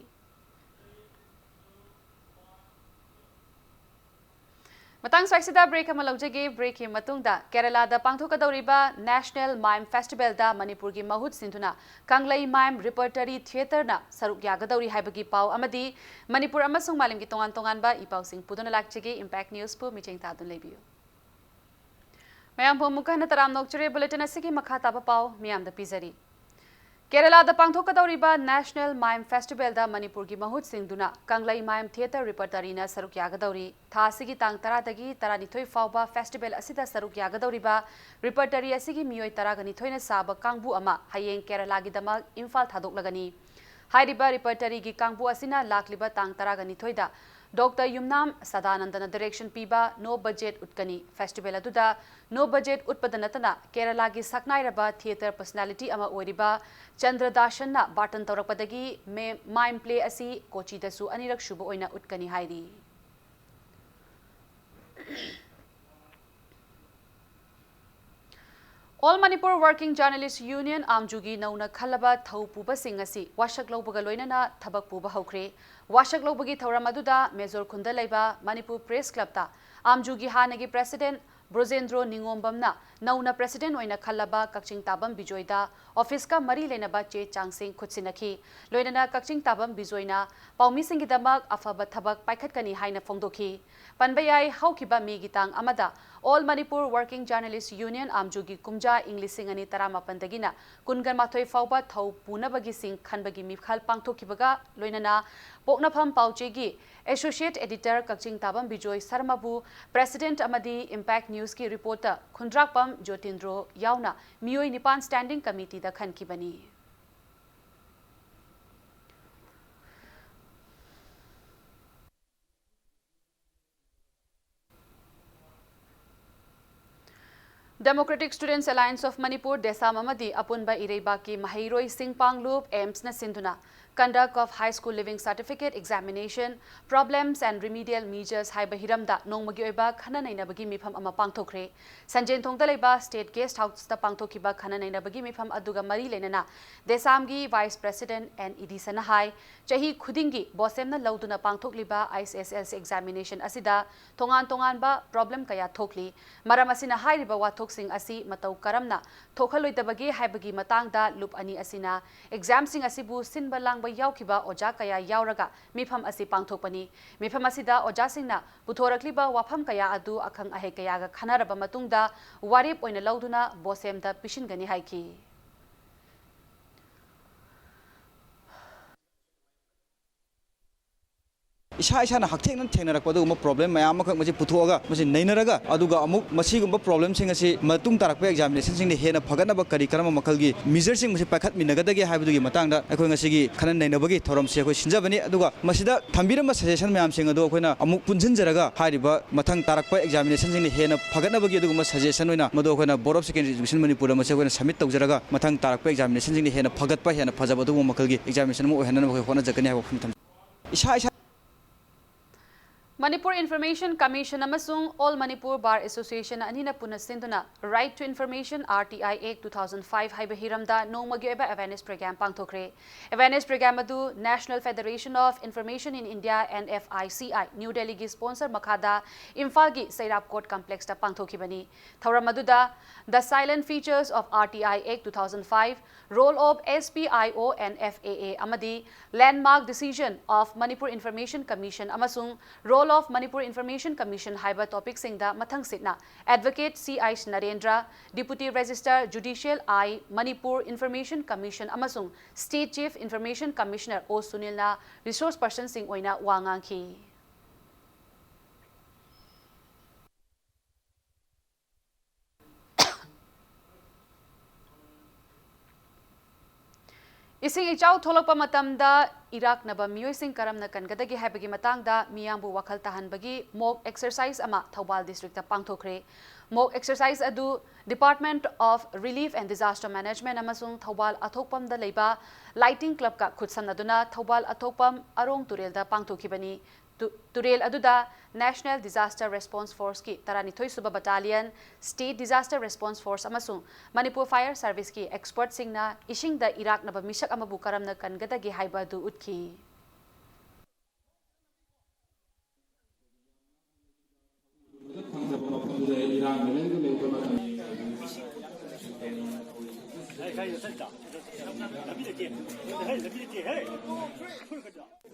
ꯃꯇꯥꯡ ꯁ꯭ꯋꯥꯏꯁꯤꯗ ꯕ꯭ꯔꯦꯛ ꯑꯃ ꯂꯧꯖꯒꯦ꯫ ꯕ꯭ꯔꯦꯛꯀꯤ ꯃꯇꯨꯡꯗ ꯀꯦꯔꯂꯥꯗ ꯄꯥꯡꯊꯣꯛꯀꯗꯧꯔꯤꯕ ꯅꯦꯁꯅꯦꯜ ꯃꯥꯏꯝ ꯐꯦꯁꯇꯤꯚꯦꯜꯗ ꯃꯅꯤꯄꯨꯔꯒꯤ ꯃꯍꯨꯠ ꯁꯤꯟꯗꯨꯅ ꯀꯪꯂꯩ ꯃꯥꯏꯝ ꯔꯤꯄꯔꯇꯔꯤ ꯊꯤꯌꯦꯇꯔꯅ ꯁꯔꯨꯛ ꯌꯥꯒꯗꯧꯔꯤ ꯍꯥꯏꯕꯒꯤ ꯄꯥꯎ ꯑꯃꯗꯤ ꯃꯅꯤꯄꯨꯔ ꯑꯃꯁꯨꯡ ꯃꯥꯂꯦꯝꯒꯤ ꯇꯣꯉꯥꯟ ꯇꯣꯉꯥꯟꯕ ꯏ ꯄꯥꯎꯁꯤꯡ ꯄꯨꯗꯨꯅ ꯂꯥꯛꯆꯒꯦ꯫ ꯏꯝꯄꯦꯛ ꯅ꯭ꯌꯨꯁꯄꯨ ꯃꯤꯠꯌꯦꯡ ꯇꯥꯗꯨꯅ ꯂꯩꯕꯤꯌꯨ꯫ ꯃꯌꯥꯝꯕꯨ ꯑꯃꯨꯛꯀ ꯍꯟꯅ ꯇꯔꯥꯝꯅ ꯑꯣꯛꯆꯔꯤ꯫ ꯕꯨꯂꯦꯇꯤꯟ ꯑꯁꯤꯒꯤ ꯃꯈꯥ ꯇꯥꯕ ꯄꯥꯎ ꯃꯤꯌꯥꯝꯗ ꯄꯤꯖꯔꯤ꯫ ꯀꯦꯔꯂꯥꯗ ꯄꯥꯡꯊꯣꯛꯀꯗꯧꯔꯤꯕ ꯅꯦꯁꯅꯦꯜ ꯃꯥꯏꯝ ꯐꯦꯁꯇꯤꯚꯦꯜꯗ ꯃꯅꯤꯄꯨꯔꯒꯤ ꯃꯍꯨꯠ ꯁꯤꯟꯗꯨꯅ ꯀꯪꯂꯩ ꯃꯥꯏꯝ ꯊꯤꯌꯦꯇꯔ ꯔꯤꯄꯔꯇꯔꯤꯅ ꯁꯔꯨꯛ ꯌꯥꯒꯗꯧꯔꯤ꯫ ꯊꯥ ꯑꯁꯤꯒꯤ ꯇꯥꯡ ꯇꯔꯥꯗꯒꯤ ꯇꯔꯥꯅꯤꯊꯣꯏ ꯐꯥꯎꯕ ꯐꯦꯁꯇꯤꯚꯦꯜ ꯑꯁꯤꯗ ꯁꯔꯨꯛ ꯌꯥꯒꯗꯧꯔꯤꯕ ꯔꯤꯄꯔꯇꯔꯤ ꯑꯁꯤꯒꯤ ꯃꯤꯑꯣꯏ ꯇꯔꯥꯒ ꯅꯤꯊꯣꯏꯅ ꯁꯥꯕ ꯀꯥꯡꯕꯨ ꯑꯃ ꯍꯌꯦꯡ ꯀꯦꯔꯂꯥꯒꯤꯗꯃꯛ ꯏꯝꯐꯥꯜ ꯊꯥꯗꯣꯛꯂꯒꯅꯤ꯫ ꯍꯥꯏꯔꯤꯕ ꯔꯤꯄꯔꯇꯔꯤꯒꯤ ꯀꯥꯡꯕꯨ ꯑꯁꯤꯅ ꯂꯥꯛꯂꯤꯕ ꯇꯥꯡ ꯇꯔꯥꯒ ꯅꯤꯊꯣꯏꯗ ꯗꯣꯛꯇꯔ ꯌꯨꯝꯅꯥꯝ ꯁꯗꯥꯅꯟꯗꯅ ꯗꯤꯔꯦꯛꯁꯟ ꯄꯤꯕ ꯅꯣ ꯕꯖꯦꯠ ꯎꯠꯀꯅꯤ꯫ ꯐꯦꯁꯇꯤꯚꯦꯜ ꯑꯗꯨꯗ ꯅꯣ ꯕꯖꯦꯠ ꯎꯠꯄꯗ ꯅꯠꯇꯅ ꯀꯦꯔꯂꯥꯒꯤ ꯁꯛꯅꯥꯏꯔꯕ ꯊꯤꯌꯦꯇꯔ ꯄꯔꯁꯣꯅꯥꯂꯤꯇꯤ ꯑꯃ ꯑꯣꯏꯔꯤꯕ ꯆꯟꯗ꯭ꯔ ꯗꯥꯁꯟꯅ ꯕꯥꯔꯇꯟ ꯇꯧꯔꯛꯄꯗꯒꯤ ꯃꯦ-, ꯃꯥꯏꯝ ꯄ꯭ꯂꯦ ꯑꯁꯤ ꯀꯣꯆꯤꯗꯁꯨ ꯑꯅꯤꯔꯛ ꯁꯨꯕ ꯑꯣꯏꯅ ꯎꯠꯀꯅꯤ ꯍꯥꯏꯔꯤ꯫ All Manipur Working Journalist Union, ꯑꯥꯝꯖꯨꯒꯤ ꯅꯧꯅ ꯈꯜꯂꯕ ꯊꯧ ꯄꯨꯕꯁꯤꯡ ꯑꯁꯤ ꯋꯥꯁꯛ ꯂꯧꯕꯒ ꯂꯣꯏꯅꯅ ꯊꯕꯛ ꯄꯨꯕ ꯍꯧꯈ꯭ꯔꯦ꯫ ꯋꯥꯁꯛ ꯂꯧꯕꯒꯤ ꯊꯧꯔꯝ ꯑꯗꯨꯗ ꯃꯦꯖꯣꯔ ꯈꯨꯟꯗ ꯂꯩꯕ ꯃꯅꯤꯄꯨꯔ ꯄ꯭ꯔꯦꯁ ꯀ꯭ꯂꯕꯇ ꯑꯥꯝꯖꯨꯒꯤ ꯍꯥꯟꯅꯒꯤ ꯄ꯭ꯔꯦꯁꯤꯗꯦꯟꯠ ꯕ꯭ꯔꯣꯖꯦꯟꯗ꯭ꯔꯣ ꯅꯤꯉꯣꯝꯕꯝꯅ ꯅꯧꯅ ꯄ꯭ꯔꯦꯁꯤꯗꯦꯟꯠ ꯑꯣꯏꯅ ꯈꯜꯂꯕ ꯀꯛꯆꯤꯡ ꯇꯥꯕꯝ ꯕꯤꯖꯣꯏꯗ ꯑꯣꯐꯤꯁꯀ ꯃꯔꯤ ꯂꯩꯅꯕ ꯆꯦ ꯆꯥꯡꯁꯤꯡ ꯈꯨꯠꯁꯤꯟꯅꯈꯤ꯫ ꯂꯣꯏꯅꯅ ꯀꯛꯆꯤꯡ ꯇꯥꯕꯝ ꯕꯤꯖꯣꯏꯅ ꯄꯥꯎꯃꯤꯁꯤꯡꯒꯤꯗꯃꯛ ꯑꯐꯕ ꯊꯕꯛ ꯄꯥꯏꯈꯠꯀꯅꯤ ꯍꯥꯏꯅ ꯐꯣꯡꯗꯣꯛꯈꯤ꯫ ꯄꯟꯕ ꯌꯥꯏ, ꯍꯧꯈꯤꯕ ꯃꯦꯒꯤ ꯇꯥꯡ ꯑꯃꯗ All Manipur Working Journalist Union, ꯑꯥꯝꯖꯨꯒꯤ ꯀꯨꯝꯖꯥ ꯏꯪ ꯂꯤꯁꯤꯡ ꯑꯅꯤ ꯇꯔꯥꯃꯥꯄꯟꯗꯒꯤꯅ ꯀꯨꯟꯒ ꯃꯥꯊꯣꯏ ꯐꯥꯎꯕ ꯊꯧ ꯄꯨꯅꯕꯒꯤ ꯁꯤꯡ ꯈꯟꯕꯒꯤ ꯃꯤꯈꯜ ꯄꯥꯡꯊꯣꯛꯈꯤꯕꯒ ꯂꯣꯏꯅꯅ ꯄꯣꯛꯅꯐꯝ ꯄꯥꯎꯆꯦꯒꯤ ꯑꯦꯁꯣꯁꯤꯌꯦꯠ ꯑꯦꯗꯤꯇꯔ ꯀꯛꯆꯤꯡ ꯇꯥꯕꯝ ꯕꯤꯖꯣꯏ ꯁꯔꯃꯕꯨ President ꯑꯃꯗꯤ Impact Newsꯀꯤ reporter ꯈꯨꯟꯗ꯭ꯔꯥꯛꯄꯝ ꯖꯣꯇꯤꯟꯗ꯭ꯔꯣ ꯌꯥꯎꯅ ꯃꯤꯑꯣꯏ ꯅꯤꯄꯥꯟ standing committeeꯗ ꯈꯟꯈꯤꯕꯅꯤ꯫ Democratic Students Alliance of Manipur, DESAM ꯑꯃꯗꯤ ꯑꯄꯨꯟꯕ ꯏꯔꯩꯕꯥꯛꯀꯤ ꯃꯍꯩꯔꯣꯏꯁꯤꯡ ꯄꯥꯡꯂꯨꯞ AIMSꯅ ꯁꯤꯟꯗꯨꯅ Conduct of High School Leaving Certificate Examination, Problems and Remedial Measures ꯍꯥꯏꯕ ꯍꯤꯔꯝꯗ ꯅꯣꯡꯃꯒꯤ ꯑꯣꯏꯕ ꯈꯟꯅ ꯅꯩꯅꯕꯒꯤ ꯃꯤꯐꯝ ꯑꯃ ꯄꯥꯡꯊꯣꯛꯈ꯭ꯔꯦ꯫ ꯁꯟꯖꯦꯟꯊꯣꯡꯗ ꯂꯩꯕ State Guest Houseꯇ ꯄꯥꯡꯊꯣꯛꯈꯤꯕ ꯈꯟꯅ ꯅꯩꯅꯕꯒꯤ ꯃꯤꯐꯝ ꯑꯗꯨꯒ ꯃꯔꯤ ꯂꯩꯅꯅ DESAMꯒꯤ Vice President N ꯏꯗꯤꯁꯟꯅ ꯍꯥꯏ, ꯆꯍꯤ ꯈꯨꯗꯤꯡꯒꯤ BOSEMꯅ ꯂꯧꯗꯨꯅ ꯄꯥꯡꯊꯣꯛꯂꯤꯕ HSSLC examination ꯑꯁꯤꯗ ꯇꯣꯉꯥꯟ ꯇꯣꯉꯥꯟꯕ problem ꯀꯌꯥ ꯊꯣꯛꯂꯤ꯫ ꯃꯔꯝ ꯑꯁꯤꯅ ꯍꯥꯏꯔꯤꯕ ꯋꯥꯊꯣꯛꯁꯤꯡ ꯑꯁꯤ ꯃꯇꯧ ꯀꯔꯝꯅ ꯊꯣꯛꯍꯜꯂꯣꯏꯗꯕꯒꯦ ꯍꯥꯏꯕꯒꯤ ꯃꯇꯥꯡꯗ ꯂꯨꯞ ꯑꯅꯤ ꯑꯁꯤꯅ examꯁꯤꯡ ꯑꯁꯤꯕꯨ ꯁꯤꯟꯕ ꯂꯥꯡꯕ ꯌꯥꯎꯈꯤꯕ ꯑꯣꯖꯥ ꯀꯌꯥ ꯌꯥꯎꯔꯒ ꯃꯤꯐꯝ ꯑꯁꯤ ꯄꯥꯡꯊꯣꯛꯄꯅꯤ꯫ ꯃꯤꯐꯝ ꯑꯁꯤꯗ ꯑꯣꯖꯥꯁꯤꯡꯅ ꯄꯨꯊꯣꯔꯛꯂꯤꯕ ꯋꯥꯐꯝ ꯀꯌꯥ ꯑꯗꯨ ꯑꯈꯪ ꯑꯍꯩ ꯀꯌꯥꯒ ꯈꯟꯅꯔꯕ ꯃꯇꯨꯡꯗ ꯋꯥꯔꯦꯞ ꯑꯣꯏꯅ ꯂꯧꯗꯨꯅ BOSEMꯗ ꯄꯤꯁꯤꯟꯒꯅꯤ ꯍꯥꯏꯈꯤ꯫ ꯏꯁꯥ ꯏꯁꯥꯅ ꯍꯛꯊꯦꯡꯅꯅ ꯊꯦꯡꯅꯔꯛꯄ ꯑꯗꯨꯒꯨꯝꯕ problem ꯃꯌꯥꯝ ꯑꯃꯈꯛ ꯃꯁꯤ ꯄꯨꯊꯣꯛꯑꯒ, ꯃꯁꯤ ꯅꯩꯅꯔꯒ, ꯑꯗꯨꯒ ꯑꯃꯨꯛ ꯃꯁꯤꯒꯨꯝꯕ problemꯁꯤꯡ ꯑꯁꯤ ꯃꯇꯨꯡ ꯇꯥꯔꯛꯄ examinationꯁꯤꯡꯗ ꯍꯦꯟꯅ ꯐꯒꯠꯅꯕ ꯀꯔꯤ ꯀꯔꯝꯕ ꯃꯈꯜꯒꯤ measureꯁꯤꯡ ꯃꯁꯤ ꯄꯥꯏꯈꯠꯃꯤꯟꯅꯒꯗꯒꯦ ꯍꯥꯏꯕꯗꯨꯒꯤ ꯃꯇꯥꯡꯗ ꯑꯩꯈꯣꯏ ꯉꯁꯤꯒꯤ ꯈꯟꯅ ꯅꯩꯅꯕꯒꯤ ꯊꯧꯔꯝꯁꯤ ꯑꯩꯈꯣꯏ ꯁꯤꯟꯖꯕꯅꯤ꯫ ꯑꯗꯨꯒ ꯃꯁꯤꯗ ꯊꯝꯕꯤꯔꯝꯕ suggestion ꯃꯌꯥꯝꯁꯤꯡ ꯑꯗꯨ ꯑꯩꯈꯣꯏꯅ ꯑꯃꯨꯛ ꯄꯨꯟꯁꯤꯟꯖꯔꯒ ꯍꯥꯏꯔꯤꯕ ꯃꯊꯪ ꯇꯥꯔꯛꯄ examinationꯁꯤꯡꯗ ꯍꯦꯟꯅ ꯐꯒꯠꯅꯕꯒꯤ ꯑꯗꯨꯒꯨꯝꯕ suggestion ꯑꯣꯏꯅ ꯃꯗꯨ ꯑꯩꯈꯣꯏꯅ Board of Secondary Education ꯃꯅꯤꯄꯨꯔꯗ ꯃꯁꯤ ꯑꯩꯈꯣꯏꯅ submit ꯇꯧꯖꯔꯒ ꯃꯊꯪ ꯇꯥꯔꯛꯄ examinationꯁꯤꯡꯗ ꯍꯦꯟꯅ ꯐꯒꯠꯄ, ꯍꯦꯟꯅ ꯐꯖꯕ ꯑꯗꯨꯒꯨꯝꯕ ꯃꯈꯜꯒꯤ examination ꯑꯃ ꯑꯣꯏꯍꯟꯅꯅꯕ ꯑꯩꯈꯣꯏ ꯍꯣꯠꯅꯖꯒꯅꯤ ꯍꯥꯏꯕ ꯋꯥꯐꯝ ꯊꯝꯖꯩ꯫ ꯏꯁꯥ ꯏꯁꯥ Manipur Information Commission ꯑꯃꯁꯨꯡ All Manipur Bar Association ꯑꯅꯤꯅ ꯄꯨꯟꯅ ꯁꯤꯟꯗꯨꯅ Right to Information, R T I Act two thousand five ꯍꯥꯏꯕ ꯍꯤꯔꯝꯗ ꯅꯣꯡꯃꯒꯤ ꯑꯣꯏꯕ awareness program ꯄꯥꯡꯊꯣꯛꯈ꯭ꯔꯦ꯫ Awareness program ꯑꯗꯨ National Federation of Information in India, N F I C I, New Delhiꯒꯤ sponsor ꯃꯈꯥꯗ ꯏꯝꯐꯥꯜꯒꯤ ꯁꯩꯔꯥꯞꯀꯣꯠ complexꯇ ꯄꯥꯡꯊꯣꯛꯈꯤꯕꯅꯤ꯫ ꯊꯧꯔꯝ ꯑꯗꯨꯗ The Silent Features of R T I Act two thousand five, Role of S P I O and F A A ꯑꯃꯗꯤ Landmark Decision of Manipur Information Commission ꯑꯃꯁꯨꯡ Role of Manipur Information Commission ꯍꯥꯏꯕ topicꯁꯤꯡꯗ ꯃꯊꯪꯁꯤꯠꯅ Advocate C H Narendra, Deputy Registrar Judicial I, Manipur Information Commission ꯑꯃꯁꯨꯡ State Chief Information Commissioner O Sunilꯅ resource personꯁꯤꯡ ꯑꯣꯏꯅ ꯋꯥ ꯉꯥꯡꯈꯤ꯫ ꯏꯁꯤꯡ ꯏꯆꯥꯎ ꯊꯣꯛꯂꯛꯄ ꯃꯇꯝꯗ ꯏꯔꯥꯛꯅꯕ ꯃꯤꯑꯣꯏꯁꯤꯡ ꯀꯔꯝꯅ ꯀꯟꯒꯗꯒꯦ ꯍꯥꯏꯕꯒꯤ ꯃꯇꯥꯡꯗ ꯃꯤꯌꯥꯝꯕꯨ ꯋꯥꯈꯜ ꯇꯥꯍꯟꯕꯒꯤ mock exercise ꯑꯃ ꯊꯧꯕꯥꯜ district ꯇ ꯄꯥꯡꯊꯣꯛꯈ꯭ꯔꯦ꯫ Mock exercise ꯑꯗꯨ Department of Relief and Disaster Management ꯑꯃꯁꯨꯡ ꯊꯧꯕꯥꯜ ꯑꯊꯣꯛꯄꯝꯗ ꯂꯩꯕ Lighting Club ꯀ ꯈꯨꯠꯁꯝꯅꯗꯨꯅ ꯊꯧꯕꯥꯜ ꯑꯊꯣꯛꯄꯝ ꯑꯔꯣꯡ ꯇꯨꯔꯦꯜꯗ ꯄꯥꯡꯊꯣꯛꯈꯤꯕꯅꯤ꯫ ꯇꯨ-, ꯇꯨꯔꯦꯜ ꯑꯗꯨꯗ National Disaster Response Force ꯀꯤ ꯇꯔꯥꯅꯤꯊꯣꯏ ꯁꯨꯕ Battalion, State Disaster Response Force ꯑꯃꯁꯨꯡ ꯃꯅꯤꯄꯨꯔ Fire Service ꯀꯤ expert ꯁꯤꯡꯅ ꯏꯁꯤꯡꯗ ꯏꯔꯥꯛꯅꯕ ꯃꯤꯁꯛ ꯑꯃꯕꯨ ꯀꯔꯝꯅ ꯀꯟꯒꯗꯒꯦ ꯍꯥꯏꯕ ꯑꯗꯨ ꯎꯠꯈꯤ꯫ ꯐꯪꯖꯕ ꯃꯐꯝꯗꯨꯗ ꯏꯔꯥꯡ ꯂꯩꯔꯒ ꯂꯩꯕ ꯃꯇꯝ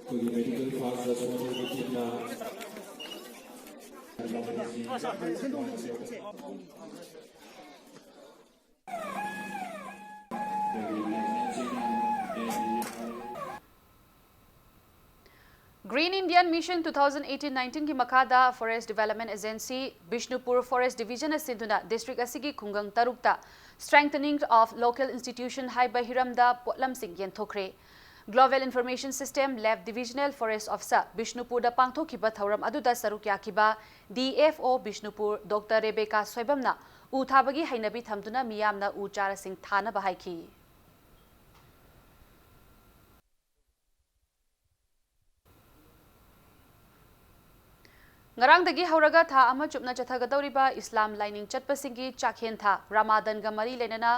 ꯑꯩꯈꯣꯏꯒꯤ medical fast response team ꯅ Green Indian Mission two thousand eighteen nineteen ꯒꯤ ꯃꯈꯥꯗ Forest Development Agency, Bishnupur Forest Division ꯅ ꯁꯤꯟꯗꯨꯅ district ꯑꯁꯤꯒꯤ ꯈꯨꯡꯒꯪ ꯇꯔꯨꯛꯇ Strengthening of Local Institution ꯍꯥꯏꯕ ꯍꯤꯔꯝꯗ ꯄꯣꯠꯂꯝꯁꯤꯡ ꯌꯦꯟꯊꯣꯛꯈ꯭ꯔꯦ꯫ Global Information System Lab Divisional Forest Officer ꯕꯤꯁꯅꯨꯄꯨꯔꯗ ꯄꯥꯡꯊꯣꯛꯈꯤꯕ ꯊꯧꯔꯝ ꯑꯗꯨꯗ ꯁꯔꯨꯛ ꯌꯥꯈꯤꯕ D F O Bishnupur Doctor ꯔꯦꯕꯦꯀꯥ ꯁꯣꯏꯕꯝꯅ ꯎ ꯊꯥꯕꯒꯤ ꯍꯩꯅꯕꯤ ꯊꯝꯗꯨꯅ ꯃꯤꯌꯥꯝꯅ ꯎ ꯆꯥꯔꯥꯁꯤꯡ ꯊꯥꯅꯕ ꯍꯥꯏꯈꯤ꯫ ꯉꯔꯥꯡꯗꯒꯤ ꯍꯧꯔꯒ ꯊꯥ ꯑꯃ ꯆꯨꯞꯅ ꯆꯠꯊꯒꯗꯧꯔꯤꯕ ꯏꯁꯂꯥꯝ ꯂꯥꯏꯅꯤꯡ ꯆꯠꯄꯁꯤꯡꯒꯤ ꯆꯥꯛꯍꯦꯟ ꯊꯥ ꯔꯥꯃꯥꯗꯟꯒ ꯃꯔꯤ ꯂꯩꯅꯅ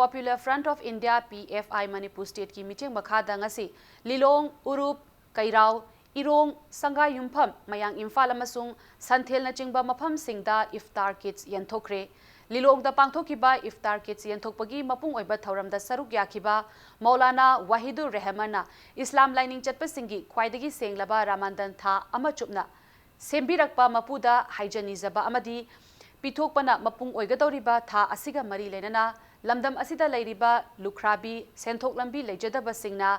Popular Front of India, P F I, Manipur state ꯀꯤ ꯃꯤꯠꯌꯦꯡ ꯃꯈꯥꯗ ꯉꯁꯤ ꯂꯤꯂꯣꯡ, ꯎꯔꯨꯞ, ꯀꯩꯔꯥꯎ, ꯏꯔꯣꯡ, ꯁꯪꯒꯥꯏꯌꯨꯝꯐꯝ, ꯃꯌꯥꯡ ꯏꯝꯐꯥꯜ ꯑꯃꯁꯨꯡ ꯁꯟꯊꯦꯜꯅꯆꯤꯡꯕ ꯃꯐꯝꯁꯤꯡꯗ ꯏꯐꯇꯥꯔ ꯀꯤꯠꯁ ꯌꯦꯟꯊꯣꯛꯈ꯭ꯔꯦ꯫ ꯂꯤꯂꯣꯡꯗ ꯄꯥꯡꯊꯣꯛꯈꯤꯕ ꯏꯐꯇꯥꯔ ꯀꯤꯠꯁ ꯌꯦꯟꯊꯣꯛꯄꯒꯤ ꯃꯄꯨꯡ ꯑꯣꯏꯕ ꯊꯧꯔꯝꯗ ꯁꯔꯨꯛ ꯌꯥꯈꯤꯕ ꯃꯧꯂꯥꯅꯥ ꯋꯥꯍꯤꯗꯨꯔ ꯔꯦꯍꯃꯟꯅ ꯏꯁꯂꯥꯝ ꯂꯥꯏꯅꯤꯡ ꯆꯠꯄꯁꯤꯡꯒꯤ ꯈ꯭ꯋꯥꯏꯗꯒꯤ ꯁꯦꯡꯂꯕ ꯔꯥꯃꯥꯗꯟ ꯊꯥ ꯑꯃ ꯆꯨꯞꯅ ꯁꯦꯝꯕꯤꯔꯛꯄ ꯃꯄꯨꯗ ꯍꯥꯏꯖ ꯅꯤꯖꯕ ꯑꯃꯗꯤ ꯄꯤꯊꯣꯛꯄꯅ ꯃꯄꯨꯡ ꯑꯣꯏꯒꯗꯧꯔꯤꯕ ꯊꯥ ꯑꯁꯤꯒ ꯃꯔꯤ ꯂꯩꯅꯅ ꯂꯝꯗꯝ ꯑꯁꯤꯗ ꯂꯩꯔꯤꯕ ꯂꯨꯈ꯭ꯔꯥꯕꯤ, ꯁꯦꯟꯊꯣꯛ ꯂꯝꯕꯤ ꯂꯩꯖꯗꯕꯁꯤꯡꯅ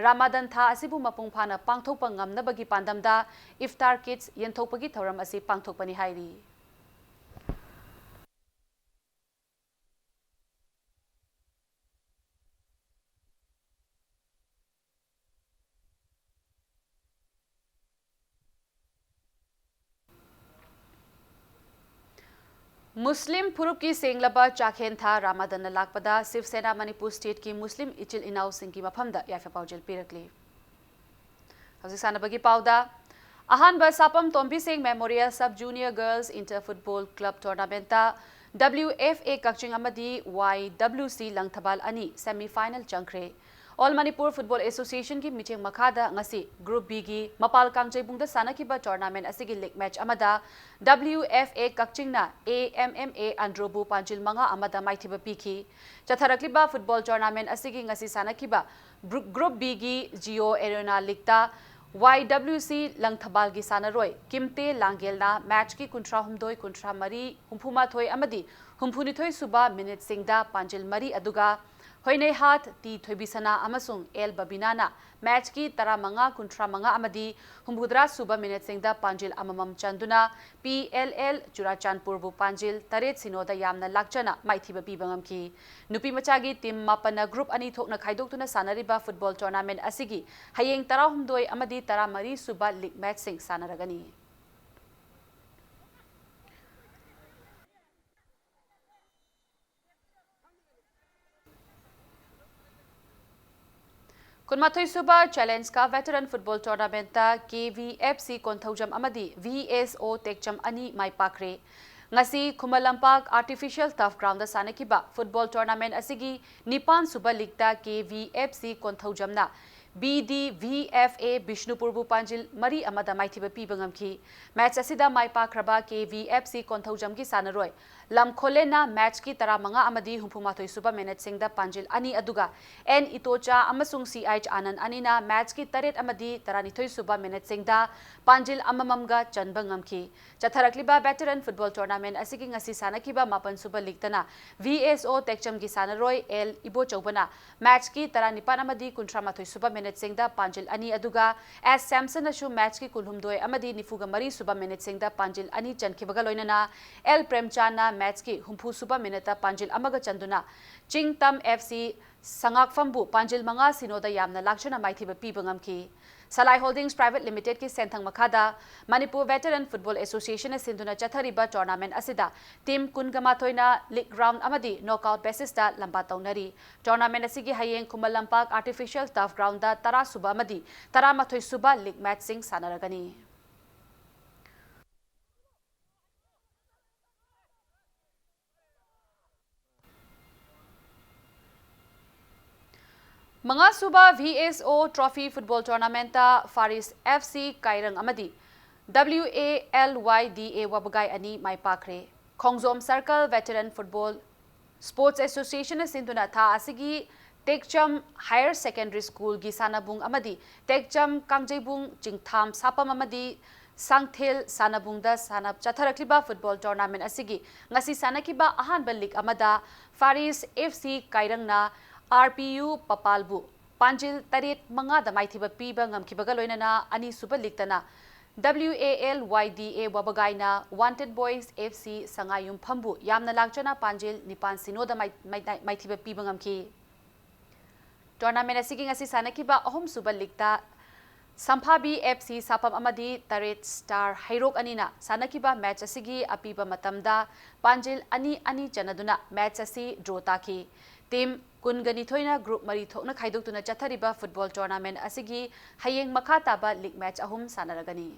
ꯔꯥꯃꯥꯗꯟ ꯊꯥ ꯑꯁꯤꯕꯨ ꯃꯄꯨꯡ ꯐꯥꯅ ꯄꯥꯡꯊꯣꯛꯄ ꯉꯝꯅꯕꯒꯤ ꯄꯥꯟꯗꯝꯗ ꯏꯐꯇꯥꯔ ꯀꯤꯠꯁ ꯌꯦꯟꯊꯣꯛꯄꯒꯤ ꯊꯧꯔꯝ ꯑꯁꯤ ꯄꯥꯡꯊꯣꯛꯄꯅꯤ ꯍꯥꯏꯔꯤ꯫ ꯃꯨꯁꯂꯤꯝ ꯐꯨꯔꯨꯞꯀꯤ ꯁꯦꯡꯂꯕ ꯆꯥꯛꯍꯦꯟ ꯊꯥ ꯔꯥꯃꯥꯗꯟꯅ ꯂꯥꯛꯄꯗ ꯁꯤꯕ ꯁꯦꯅꯥ ꯃꯅꯤꯄꯨꯔ ꯁ꯭ꯇꯦꯠꯀꯤ ꯃꯨꯁꯂꯤꯝ ꯏꯆꯤꯜ ꯏꯅꯥꯎꯁꯤꯡꯒꯤ ꯃꯐꯝꯗ ꯌꯥꯏꯐ ꯄꯥꯎꯖꯦꯜ ꯄꯤꯔꯛꯂꯤ꯫ ꯍꯧꯖꯤꯛ ꯁꯥꯟꯅꯕꯒꯤ ꯄꯥꯎꯗ꯫ ꯑꯍꯥꯟꯕ ꯁꯥꯄꯝ ꯇꯣꯝꯕꯤꯁꯤꯡ memorial sub junior girls inter football club ꯇꯣꯔꯅꯥꯃꯦꯟꯠꯇ W F A ꯀꯛꯆꯤꯡ ꯑꯃꯗꯤ Y W C ꯂꯪꯊꯕꯥꯜ ꯑꯅꯤ ꯁꯦꯃꯤ ꯐꯥꯏꯅꯦꯜ ꯆꯪꯈ꯭ꯔꯦ꯫ ꯑꯣꯜ ꯃꯅꯤꯄꯨꯔ ꯐꯨꯠꯕꯣꯜ ꯑꯦꯁꯣꯁꯤꯌꯦꯁꯟꯒꯤ ꯃꯤꯠꯌꯦꯡ ꯃꯈꯥꯗ ꯉꯁꯤ ꯒ꯭ꯔꯨꯞ ꯕꯤꯒꯤ ꯃꯄꯥꯜ ꯀꯥꯡꯖꯩꯕꯨꯡꯗ ꯁꯥꯟꯅꯈꯤꯕ ꯇꯣꯔꯅꯥꯃꯦꯟꯠ ꯑꯁꯤꯒꯤ ꯂꯤꯒ ꯃꯦꯆ ꯑꯃꯗ W F A ꯀꯛꯆꯤꯡꯅ A M M A ꯑꯟꯗ꯭ꯔꯣꯕꯨ ꯄꯥꯟꯖꯤꯜ ꯃꯉꯥ ꯑꯃꯗ ꯃꯥꯏꯊꯤꯕ ꯄꯤꯈꯤ꯫ ꯆꯠꯊꯔꯛꯂꯤꯕ ꯐꯨꯠꯕꯣꯜ ꯇꯣꯔꯅꯥꯃꯦꯟꯠ ꯑꯁꯤꯒꯤ ꯉꯁꯤ ꯁꯥꯟꯅꯈꯤꯕ ꯒ꯭ꯔꯨꯞ ꯒ꯭ꯔꯨꯞ ꯕꯤꯒꯤ ꯖꯤꯑꯣ ꯑꯦꯔꯦꯅꯥ ꯂꯤꯒꯇ Y W C ꯂꯪꯊꯕꯥꯜꯒꯤ ꯁꯥꯟꯅꯔꯣꯏ ꯀꯤꯝꯇꯦ ꯂꯥꯡꯒꯦꯜꯅ ꯃꯦꯆꯀꯤ ꯀꯨꯟꯊ꯭ꯔꯥ ꯍꯨꯝꯗꯣꯏ, ꯀꯨꯟꯊ꯭ꯔꯥ ꯃꯔꯤ, ꯍꯨꯝꯐꯨ ꯃꯥꯊꯣꯏ ꯑꯃꯗꯤ ꯍꯨꯝꯐꯨ ꯅꯤꯊꯣꯏ ꯁꯨꯕ ꯃꯤꯅꯤꯠꯁꯤꯡꯗ ꯄꯥꯟꯖꯤꯜ ꯃꯔꯤ ꯑꯗꯨꯒ ꯍꯣꯏꯅꯩꯍꯥꯠ ꯇꯤ ꯊꯣꯏꯕꯤꯁꯅꯥ ꯑꯃꯁꯨꯡ ꯑꯦꯜ ꯕꯕꯤꯅꯥꯅ ꯃꯦꯆꯀꯤ ꯇꯔꯥꯃꯉꯥ, ꯀꯨꯟꯊ꯭ꯔꯥ ꯃꯉꯥ ꯑꯃꯗꯤ ꯍꯨꯝꯐꯨꯇꯔꯥ ꯁꯨꯕ ꯃꯤꯅꯤꯠꯁꯤꯡꯗ ꯄꯥꯟꯖꯤꯜ ꯑꯃꯃꯝ ꯆꯟꯗꯨꯅ P L L ꯆꯨꯔꯥꯆꯥꯟꯄꯨꯔꯕꯨ ꯄꯥꯟꯖꯤꯜ ꯇꯔꯦꯠ ꯁꯤꯅꯣꯗ ꯌꯥꯝꯅ ꯂꯥꯛꯆꯅ ꯃꯥꯏꯊꯤꯕ ꯄꯤꯕ ꯉꯝꯈꯤ꯫ ꯅꯨꯄꯤ ꯃꯆꯥꯒꯤ ꯇꯤꯝ ꯃꯥꯄꯟꯅ ꯒ꯭ꯔꯨꯞ ꯑꯅꯤ ꯊꯣꯛꯅ ꯈꯥꯏꯗꯣꯛꯇꯨꯅ ꯁꯥꯟꯅꯔꯤꯕ ꯐꯨꯠꯕꯣꯜ ꯇꯣꯔꯅꯥꯃꯦꯟꯠ ꯑꯁꯤꯒꯤ ꯍꯌꯦꯡ ꯇꯔꯥꯍꯨꯝꯗꯣꯏ ꯑꯃꯗꯤ ꯇꯔꯥꯃꯔꯤ ꯁꯨꯕ ꯂꯤꯒ ꯃꯦꯆꯁꯤꯡ ꯁꯥꯟꯅꯔꯒꯅꯤ꯫ ꯀꯨꯟꯃꯥꯊꯣꯏ ꯁꯨꯕ ꯆꯦꯂꯦꯟꯖ ꯀꯞ ꯚꯦꯇꯔꯟ ꯐꯨꯠꯕꯣꯜ ꯇꯣꯔꯅꯥꯃꯦꯟꯠꯇ K V F C Konthoujam ꯑꯃꯗꯤ V S O ꯇꯦꯛꯆꯝ ꯑꯅꯤ ꯃꯥꯏ ꯄꯥꯛꯈ꯭ꯔꯦ꯫ ꯉꯁꯤ ꯈꯨꯃꯟ ꯂꯝꯄꯥꯛ ꯑꯥꯔꯇꯤꯐꯤꯁꯤꯌꯦꯜ ꯇꯔꯐ ꯒ꯭ꯔꯥꯎꯟꯗ ꯁꯥꯟꯅꯈꯤꯕ ꯐꯨꯠꯕꯣꯜ ꯇꯣꯔꯅꯥꯃꯦꯟꯠ ꯑꯁꯤꯒꯤ ꯅꯤꯄꯥꯟ ꯁꯨꯕ ꯂꯤꯒꯇ K V F C ꯀꯣꯟꯊꯧꯖꯝꯅ B D V F A ꯕꯤꯁꯅꯨꯄꯨꯔꯕꯨ ꯄꯥꯟꯖꯤꯜ ꯃꯔꯤ ꯑꯃꯗ ꯃꯥꯏꯊꯤꯕ ꯄꯤꯕ ꯉꯝꯈꯤ꯫ ꯃꯦꯆ ꯑꯁꯤꯗ ꯃꯥꯏ ꯄꯥꯛꯈ꯭ꯔꯕ K V F C ꯀꯣꯟꯊꯧꯖꯝꯒꯤ ꯁꯥꯟꯅꯔꯣꯏ ꯂꯝꯈꯣꯂꯦꯟꯅ ꯃꯦꯆꯀꯤ ꯇꯔꯥꯃꯉꯥ ꯑꯃꯗꯤ ꯍꯨꯝꯐꯨ ꯃꯥꯊꯣꯏ ꯁꯨꯕ ꯃꯤꯅꯠꯁꯤꯡꯗ ꯄꯥꯟꯖꯤꯜ ꯑꯅꯤ ꯑꯗꯨꯒ N ꯏꯇꯣꯆꯥ ꯑꯃꯁꯨꯡ C H ꯑꯥꯅꯟ ꯑꯅꯤꯅ ꯃꯦꯆꯀꯤ ꯇꯔꯦꯠ ꯑꯃꯗꯤ ꯇꯔꯥꯅꯤꯊꯣꯏ ꯁꯨꯕ ꯃꯤꯅꯠꯁꯤꯡꯗ ꯄꯥꯟꯖꯤꯜ ꯑꯃꯃꯝꯒ ꯆꯟꯕ ꯉꯝꯈꯤ꯫ ꯆꯠꯊꯔꯛꯂꯤꯕ ꯚꯦꯇꯔꯟ ꯐꯨꯠꯕꯣꯜ ꯇꯣꯔꯅꯥꯃꯦꯟꯠ ꯑꯁꯤꯒꯤ ꯉꯁꯤ ꯁꯥꯟꯅꯈꯤꯕ ꯃꯥꯄꯟ ꯁꯨꯕ ꯂꯤꯒꯇꯅ V S O ꯇꯦꯛꯆꯝꯒꯤ ꯁꯥꯟꯅꯔꯣꯏ L ꯏꯕꯣꯆꯧꯕꯅ ꯃꯦꯆꯀꯤ ꯇꯔꯥꯅꯤꯄꯥꯟ ꯑꯃꯗꯤ ꯀꯨꯟꯊ꯭ꯔꯥ ꯃꯥꯊꯣꯏ ꯁꯨꯕ ꯃꯤꯅꯠꯁꯤꯡꯗ ꯄꯥꯟꯖꯤꯜ ꯑꯅꯤ ꯑꯗꯨꯒ S ꯁꯦꯝꯁꯟꯅꯁꯨ ꯃꯦꯆꯀꯤ ꯀꯨꯟꯍꯨꯝꯗꯣꯏ ꯑꯃꯗꯤ ꯅꯤꯐꯨꯒ ꯃꯔꯤ ꯁꯨꯕ ꯃꯤꯅꯠꯁꯤꯡꯗ ꯄꯥꯟꯖꯤꯜ ꯑꯅꯤ ꯆꯟꯈꯤꯕꯒ ꯂꯣꯏꯅꯅ L ꯄ꯭ꯔꯦꯝꯆꯥꯟꯅ ꯃꯦꯆꯀꯤ ꯍꯨꯝꯐꯨ ꯁꯨꯕ ꯃꯤꯅꯠꯇ ꯄꯥꯟꯖꯤꯜ ꯑꯃꯒ ꯆꯟꯗꯨꯅ ꯆꯤꯡꯇꯝ F C ꯁꯉꯥꯛꯐꯝꯕꯨ ꯄꯥꯟꯖꯤꯜ ꯃꯉꯥ ꯁꯤꯅꯣꯗ ꯌꯥꯝꯅ ꯂꯥꯛꯆꯅ ꯃꯥꯏꯊꯤꯕ ꯄꯤꯕ ꯉꯝꯈꯤ꯫ Salai Holdings Private Limitedꯀꯤ ꯁꯦꯟꯊꯪ ꯃꯈꯥꯗ Manipur Veteran Football Associationꯅ ꯁꯤꯟꯗꯨꯅ ꯆꯠꯊꯔꯤꯕ tournament ꯑꯁꯤꯗ team ꯀꯨꯟꯒ ꯃꯥꯊꯣꯏꯅ league round ꯑꯃꯗꯤ knockout basisꯇ ꯂꯝꯕꯥ ꯇꯧꯅꯔꯤ꯫ Tournament ꯑꯁꯤꯒꯤ ꯍꯌꯦꯡ ꯈꯨꯃꯟ ꯂꯝꯄꯥꯛ artificial turf groundꯗ ꯇꯔꯥ ꯁꯨꯕ ꯑꯃꯗꯤ ꯇꯔꯥꯃꯥꯊꯣꯏ ꯁꯨꯕ league matchꯁꯤꯡ ꯁꯥꯟꯅꯔꯒꯅꯤ꯫ ꯃꯉꯥꯁꯨꯕ V S O Trophy Football Tournamentꯇ Faris F C ꯀꯥꯏꯔꯪ ꯑꯃꯗꯤ W A L Y D A ꯋꯥꯕꯒꯥꯏ ꯑꯅꯤ ꯃꯥꯏ ꯄꯥꯛꯈ꯭ꯔꯦ꯫ ꯈꯣꯡꯖꯣꯝ Circle Veteran Football Sports Associationꯅ ꯁꯤꯟꯗꯨꯅ ꯊꯥ ꯑꯁꯤꯒꯤ ꯇꯦꯛꯆꯝ Higher Secondary Schoolꯒꯤ ꯁꯥꯟꯅꯕꯨꯡ ꯑꯃꯗꯤ ꯇꯦꯛꯆꯝ ꯀꯥꯡꯖꯩꯕꯨꯡ ꯆꯤꯡꯊꯥꯝ ꯁꯥꯄꯝ ꯑꯃꯗꯤ ꯁꯥꯡꯊꯦꯜ ꯁꯥꯟꯅꯕꯨꯡꯗ ꯁꯥꯟꯅ ꯆꯠꯊꯔꯛꯂꯤꯕ football tournament ꯑꯁꯤꯒꯤ ꯉꯁꯤ ꯁꯥꯟꯅꯈꯤꯕ ꯑꯍꯥꯟꯕ league ꯑꯃꯗ Faris F C ꯀꯥꯏꯔꯪꯅ R P U ꯄꯄꯥꯜꯕꯨ ꯄꯥꯟꯖꯤꯜ ꯇꯔꯦꯠ ꯃꯉꯥꯗ ꯃꯥꯏꯊꯤꯕ ꯄꯤꯕ ꯉꯝꯈꯤꯕꯒ ꯂꯣꯏꯅꯅ ꯑꯅꯤꯁꯨꯕ leagueꯇꯅ W A L Y D A ꯋꯥꯕꯒꯥꯏꯅ Wanted Boys F C ꯁꯉꯥꯏꯌꯨꯝꯐꯝꯕꯨ ꯌꯥꯝꯅ ꯂꯥꯛꯆꯅ ꯄꯥꯟꯖꯤꯜ ꯅꯤꯄꯥꯟ ꯁꯤꯅꯣꯗ ꯃꯥꯏ-, ꯃꯥꯏ-, ꯃꯥꯏꯊꯤꯕ ꯄꯤꯕ ꯉꯝꯈꯤ꯫ Tournament ꯑꯁꯤꯒꯤ ꯉꯁꯤ ꯁꯥꯟꯅꯈꯤꯕ ꯑꯍꯨꯝꯁꯨꯕ leagueꯇ ꯁꯝꯐꯥꯕꯤ F C ꯁꯥꯄꯝ ꯑꯃꯗꯤ ꯇꯔꯦꯠ Star ꯍꯩꯔꯣꯛ ꯑꯅꯤꯅ ꯁꯥꯟꯅꯈꯤꯕ match ꯑꯁꯤꯒꯤ ꯑꯄꯤꯕ ꯃꯇꯝꯗ ꯄꯥꯟꯖꯤꯜ ꯑꯅꯤ ꯑꯅꯤ ꯆꯟꯅꯗꯨꯅ match ꯑꯁꯤ draw ꯇꯥꯈꯤ꯫ Team ꯀꯨꯟꯒ ꯅꯤꯊꯣꯏꯅ group ꯃꯔꯤ ꯊꯣꯛꯅ ꯈꯥꯏꯗꯣꯛꯇꯨꯅ ꯆꯠꯊꯔꯤꯕ football tournament ꯑꯁꯤꯒꯤ ꯍꯌꯦꯡ ꯃꯈꯥ ꯇꯥꯕ league match ꯑꯍꯨꯝ ꯁꯥꯟꯅꯔꯒꯅꯤ꯫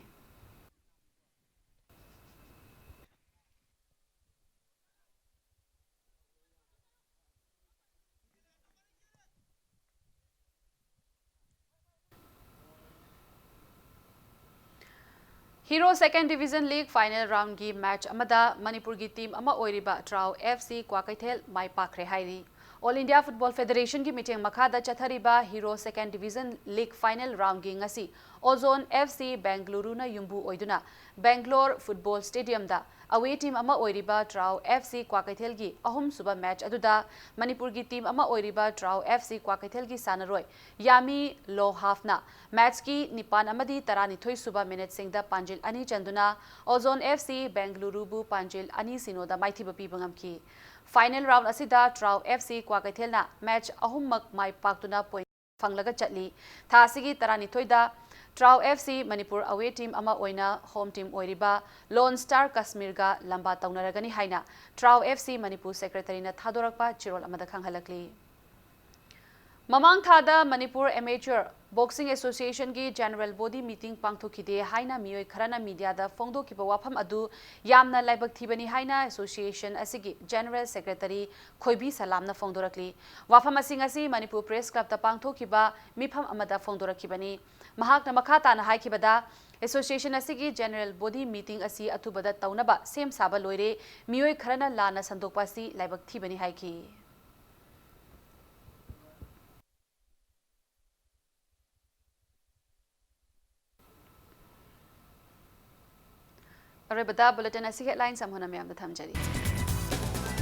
Hero Second Division League final roundꯒꯤ match ꯑꯃꯗ ꯃꯅꯤꯄꯨꯔꯒꯤ team ꯑꯃ ꯑꯣꯏꯔꯤꯕ ꯇ꯭ꯔꯥꯎ F C ꯀ꯭ꯋꯥꯀꯩꯊꯦꯜ ꯃꯥꯏ ꯄꯥꯛꯈ꯭ꯔꯦ ꯍꯥꯏꯔꯤ꯫ All India Football Federationꯒꯤ ꯃꯤꯠꯌꯦꯡ ꯃꯈꯥꯗ ꯆꯠꯊꯔꯤꯕ Hero Second Division League final roundꯒꯤ ꯉꯁꯤ Ozone F C ꯕꯦꯡꯒꯂꯨꯔꯨꯅ ꯌꯨꯝꯕꯨ ꯑꯣꯏꯗꯨꯅ Bangalore Football Stadiumꯗ away team ꯑꯃ ꯑꯣꯏꯔꯤꯕ ꯇ꯭ꯔꯥꯎ F C ꯀ꯭ꯋꯥꯀꯩꯊꯦꯜꯒꯤ ꯑꯍꯨꯝꯁꯨꯕ match ꯑꯗꯨꯗ ꯃꯅꯤꯄꯨꯔꯒꯤ team ꯑꯃ ꯑꯣꯏꯔꯤꯕ ꯇ꯭ꯔꯥꯎ F C ꯀ꯭ꯋꯥꯀꯩꯊꯦꯜꯒꯤ ꯁꯥꯟꯅꯔꯣꯏ ꯌꯥꯃꯤ ꯂꯣꯍꯥꯐꯅ matchꯀꯤ ꯅꯤꯄꯥꯟ ꯑꯃꯗꯤ ꯇꯔꯥꯅꯤꯊꯣꯏ ꯁꯨꯕ minuteꯁꯤꯡꯗ ꯄꯥꯟꯖꯤꯜ ꯑꯅꯤ ꯆꯟꯗꯨꯅ Ozone F C ꯕꯦꯡꯒꯂꯨꯔꯨꯕꯨ ꯄꯥꯟꯖꯤꯜ ꯑꯅꯤ ꯁꯤꯅꯣꯗ ꯃꯥꯏꯊꯤꯕ ꯄꯤꯕ ꯉꯝꯈꯤ꯫ Final round ꯑꯁꯤꯗ ꯇ꯭ꯔꯥꯎ F C ꯀ꯭ꯋꯥꯀꯩꯊꯦꯜꯅ match ꯑꯍꯨꯝꯃꯛ ꯃꯥꯏ ꯄꯥꯛꯇꯨꯅ point ꯐꯪꯂꯒ ꯆꯠꯂꯤ꯫ ꯊꯥ ꯑꯁꯤꯒꯤ ꯇꯔꯥꯅꯤꯊꯣꯏꯗ ꯇ꯭ꯔꯥꯎ F C Manipur away team ꯑꯃ ꯑꯣꯏꯅ home team ꯑꯣꯏꯔꯤꯕ Lone Star Kashmirꯒ ꯂꯝꯕꯥ ꯇꯧꯅꯔꯒꯅꯤ ꯍꯥꯏꯅ ꯇ꯭ꯔꯥꯎ F C ꯃꯅꯤꯄꯨꯔ secretaryꯅ ꯊꯥꯗꯣꯔꯛꯄ ꯆꯦꯔꯣꯜ ꯑꯃꯗ ꯈꯪꯍꯜꯂꯛꯂꯤ꯫ ꯃꯃꯥꯡ ꯊꯥꯗ Manipur Amateur Boxing Associationꯒꯤ general body meeting ꯄꯥꯡꯊꯣꯛꯈꯤꯗꯦ ꯍꯥꯏꯅ ꯃꯤꯑꯣꯏ ꯈꯔꯅ mediaꯗ ꯐꯣꯡꯗꯣꯛꯈꯤꯕ ꯋꯥꯐꯝ ꯑꯗꯨ ꯌꯥꯝꯅ ꯂꯥꯏꯕꯛ ꯊꯤꯕꯅꯤ ꯍꯥꯏꯅ association ꯑꯁꯤꯒꯤ general secretary ꯈꯣꯏꯕꯤ ꯁꯂꯥꯝꯅ ꯐꯣꯡꯗꯣꯔꯛꯂꯤ꯫ ꯋꯥꯐꯝ ꯑꯁꯤꯡ ꯑꯁꯤ ꯃꯅꯤꯄꯨꯔ Press Clubꯇ ꯄꯥꯡꯊꯣꯛꯈꯤꯕ ꯃꯤꯐꯝ ꯑꯃꯗ ꯐꯣꯡꯗꯣꯔꯛꯈꯤꯕꯅꯤ꯫ ꯃꯍꯥꯛꯅ ꯃꯈꯥ ꯇꯥꯅ ꯍꯥꯏꯈꯤꯕꯗ, association ꯑꯁꯤꯒꯤ general body meeting ꯑꯁꯤ ꯑꯊꯨꯕꯗ ꯇꯧꯅꯕ ꯁꯦꯝ ꯁꯥꯕ ꯂꯣꯏꯔꯦ, ꯃꯤꯑꯣꯏ ꯈꯔꯅ ꯂꯥꯟꯅ ꯁꯟꯗꯣꯛꯄ ꯑꯁꯤ ꯂꯥꯏꯕꯛ ꯊꯤꯕꯅꯤ ꯍꯥꯏꯈꯤ꯫ ꯑꯔꯣꯏꯕꯗ bulletin ꯑꯁꯤꯒꯤ headlines ꯑꯃꯨꯛ ꯍꯟꯅ ꯃꯌꯥꯝꯗ ꯊꯝꯖꯔꯤ꯫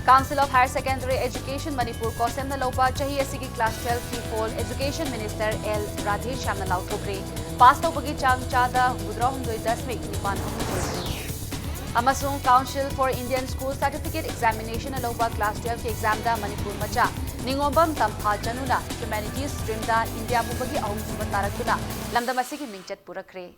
Council of Higher Secondary Education Manipur, COHSEMꯅ ꯂꯧꯕ ꯆꯍꯤ ꯑꯁꯤꯒꯤ class twelveꯀꯤ poll Education Minister L ꯔꯥꯙꯦꯁ꯭ꯌꯥꯝꯅ ꯂꯥꯎꯊꯣꯛꯈ꯭ꯔꯦ꯫ Pass ꯇꯧꯕꯒꯤ ꯆꯥꯡ ꯆꯥꯗ ꯍꯨꯝꯐꯨꯇꯔꯥꯍꯨꯝꯗꯣꯏ ꯗꯁꯃꯤꯛ ꯅꯤꯄꯥꯟ ꯑꯍꯨꯝ ꯑꯣꯏꯈ꯭ꯔꯦ꯫ ꯑꯃꯁꯨꯡ Council for Indian School Certificate Examinationꯅ ꯂꯧꯕ class twelveꯀꯤ examꯗ ꯃꯅꯤꯄꯨꯔ ꯃꯆꯥ ꯅꯤꯉꯣꯝꯕꯝ ꯇꯝꯐꯥ ꯆꯅꯨꯅ Humanities streamꯗ India ꯄꯨꯝꯕꯒꯤ ꯑꯍꯨꯝꯁꯨꯕ ꯇꯥꯔꯛꯇꯨꯅ ꯂꯝꯗꯝ ꯑꯁꯤꯒꯤ ꯃꯤꯡꯆꯠ ꯄꯨꯔꯛꯈ꯭ꯔꯦ꯫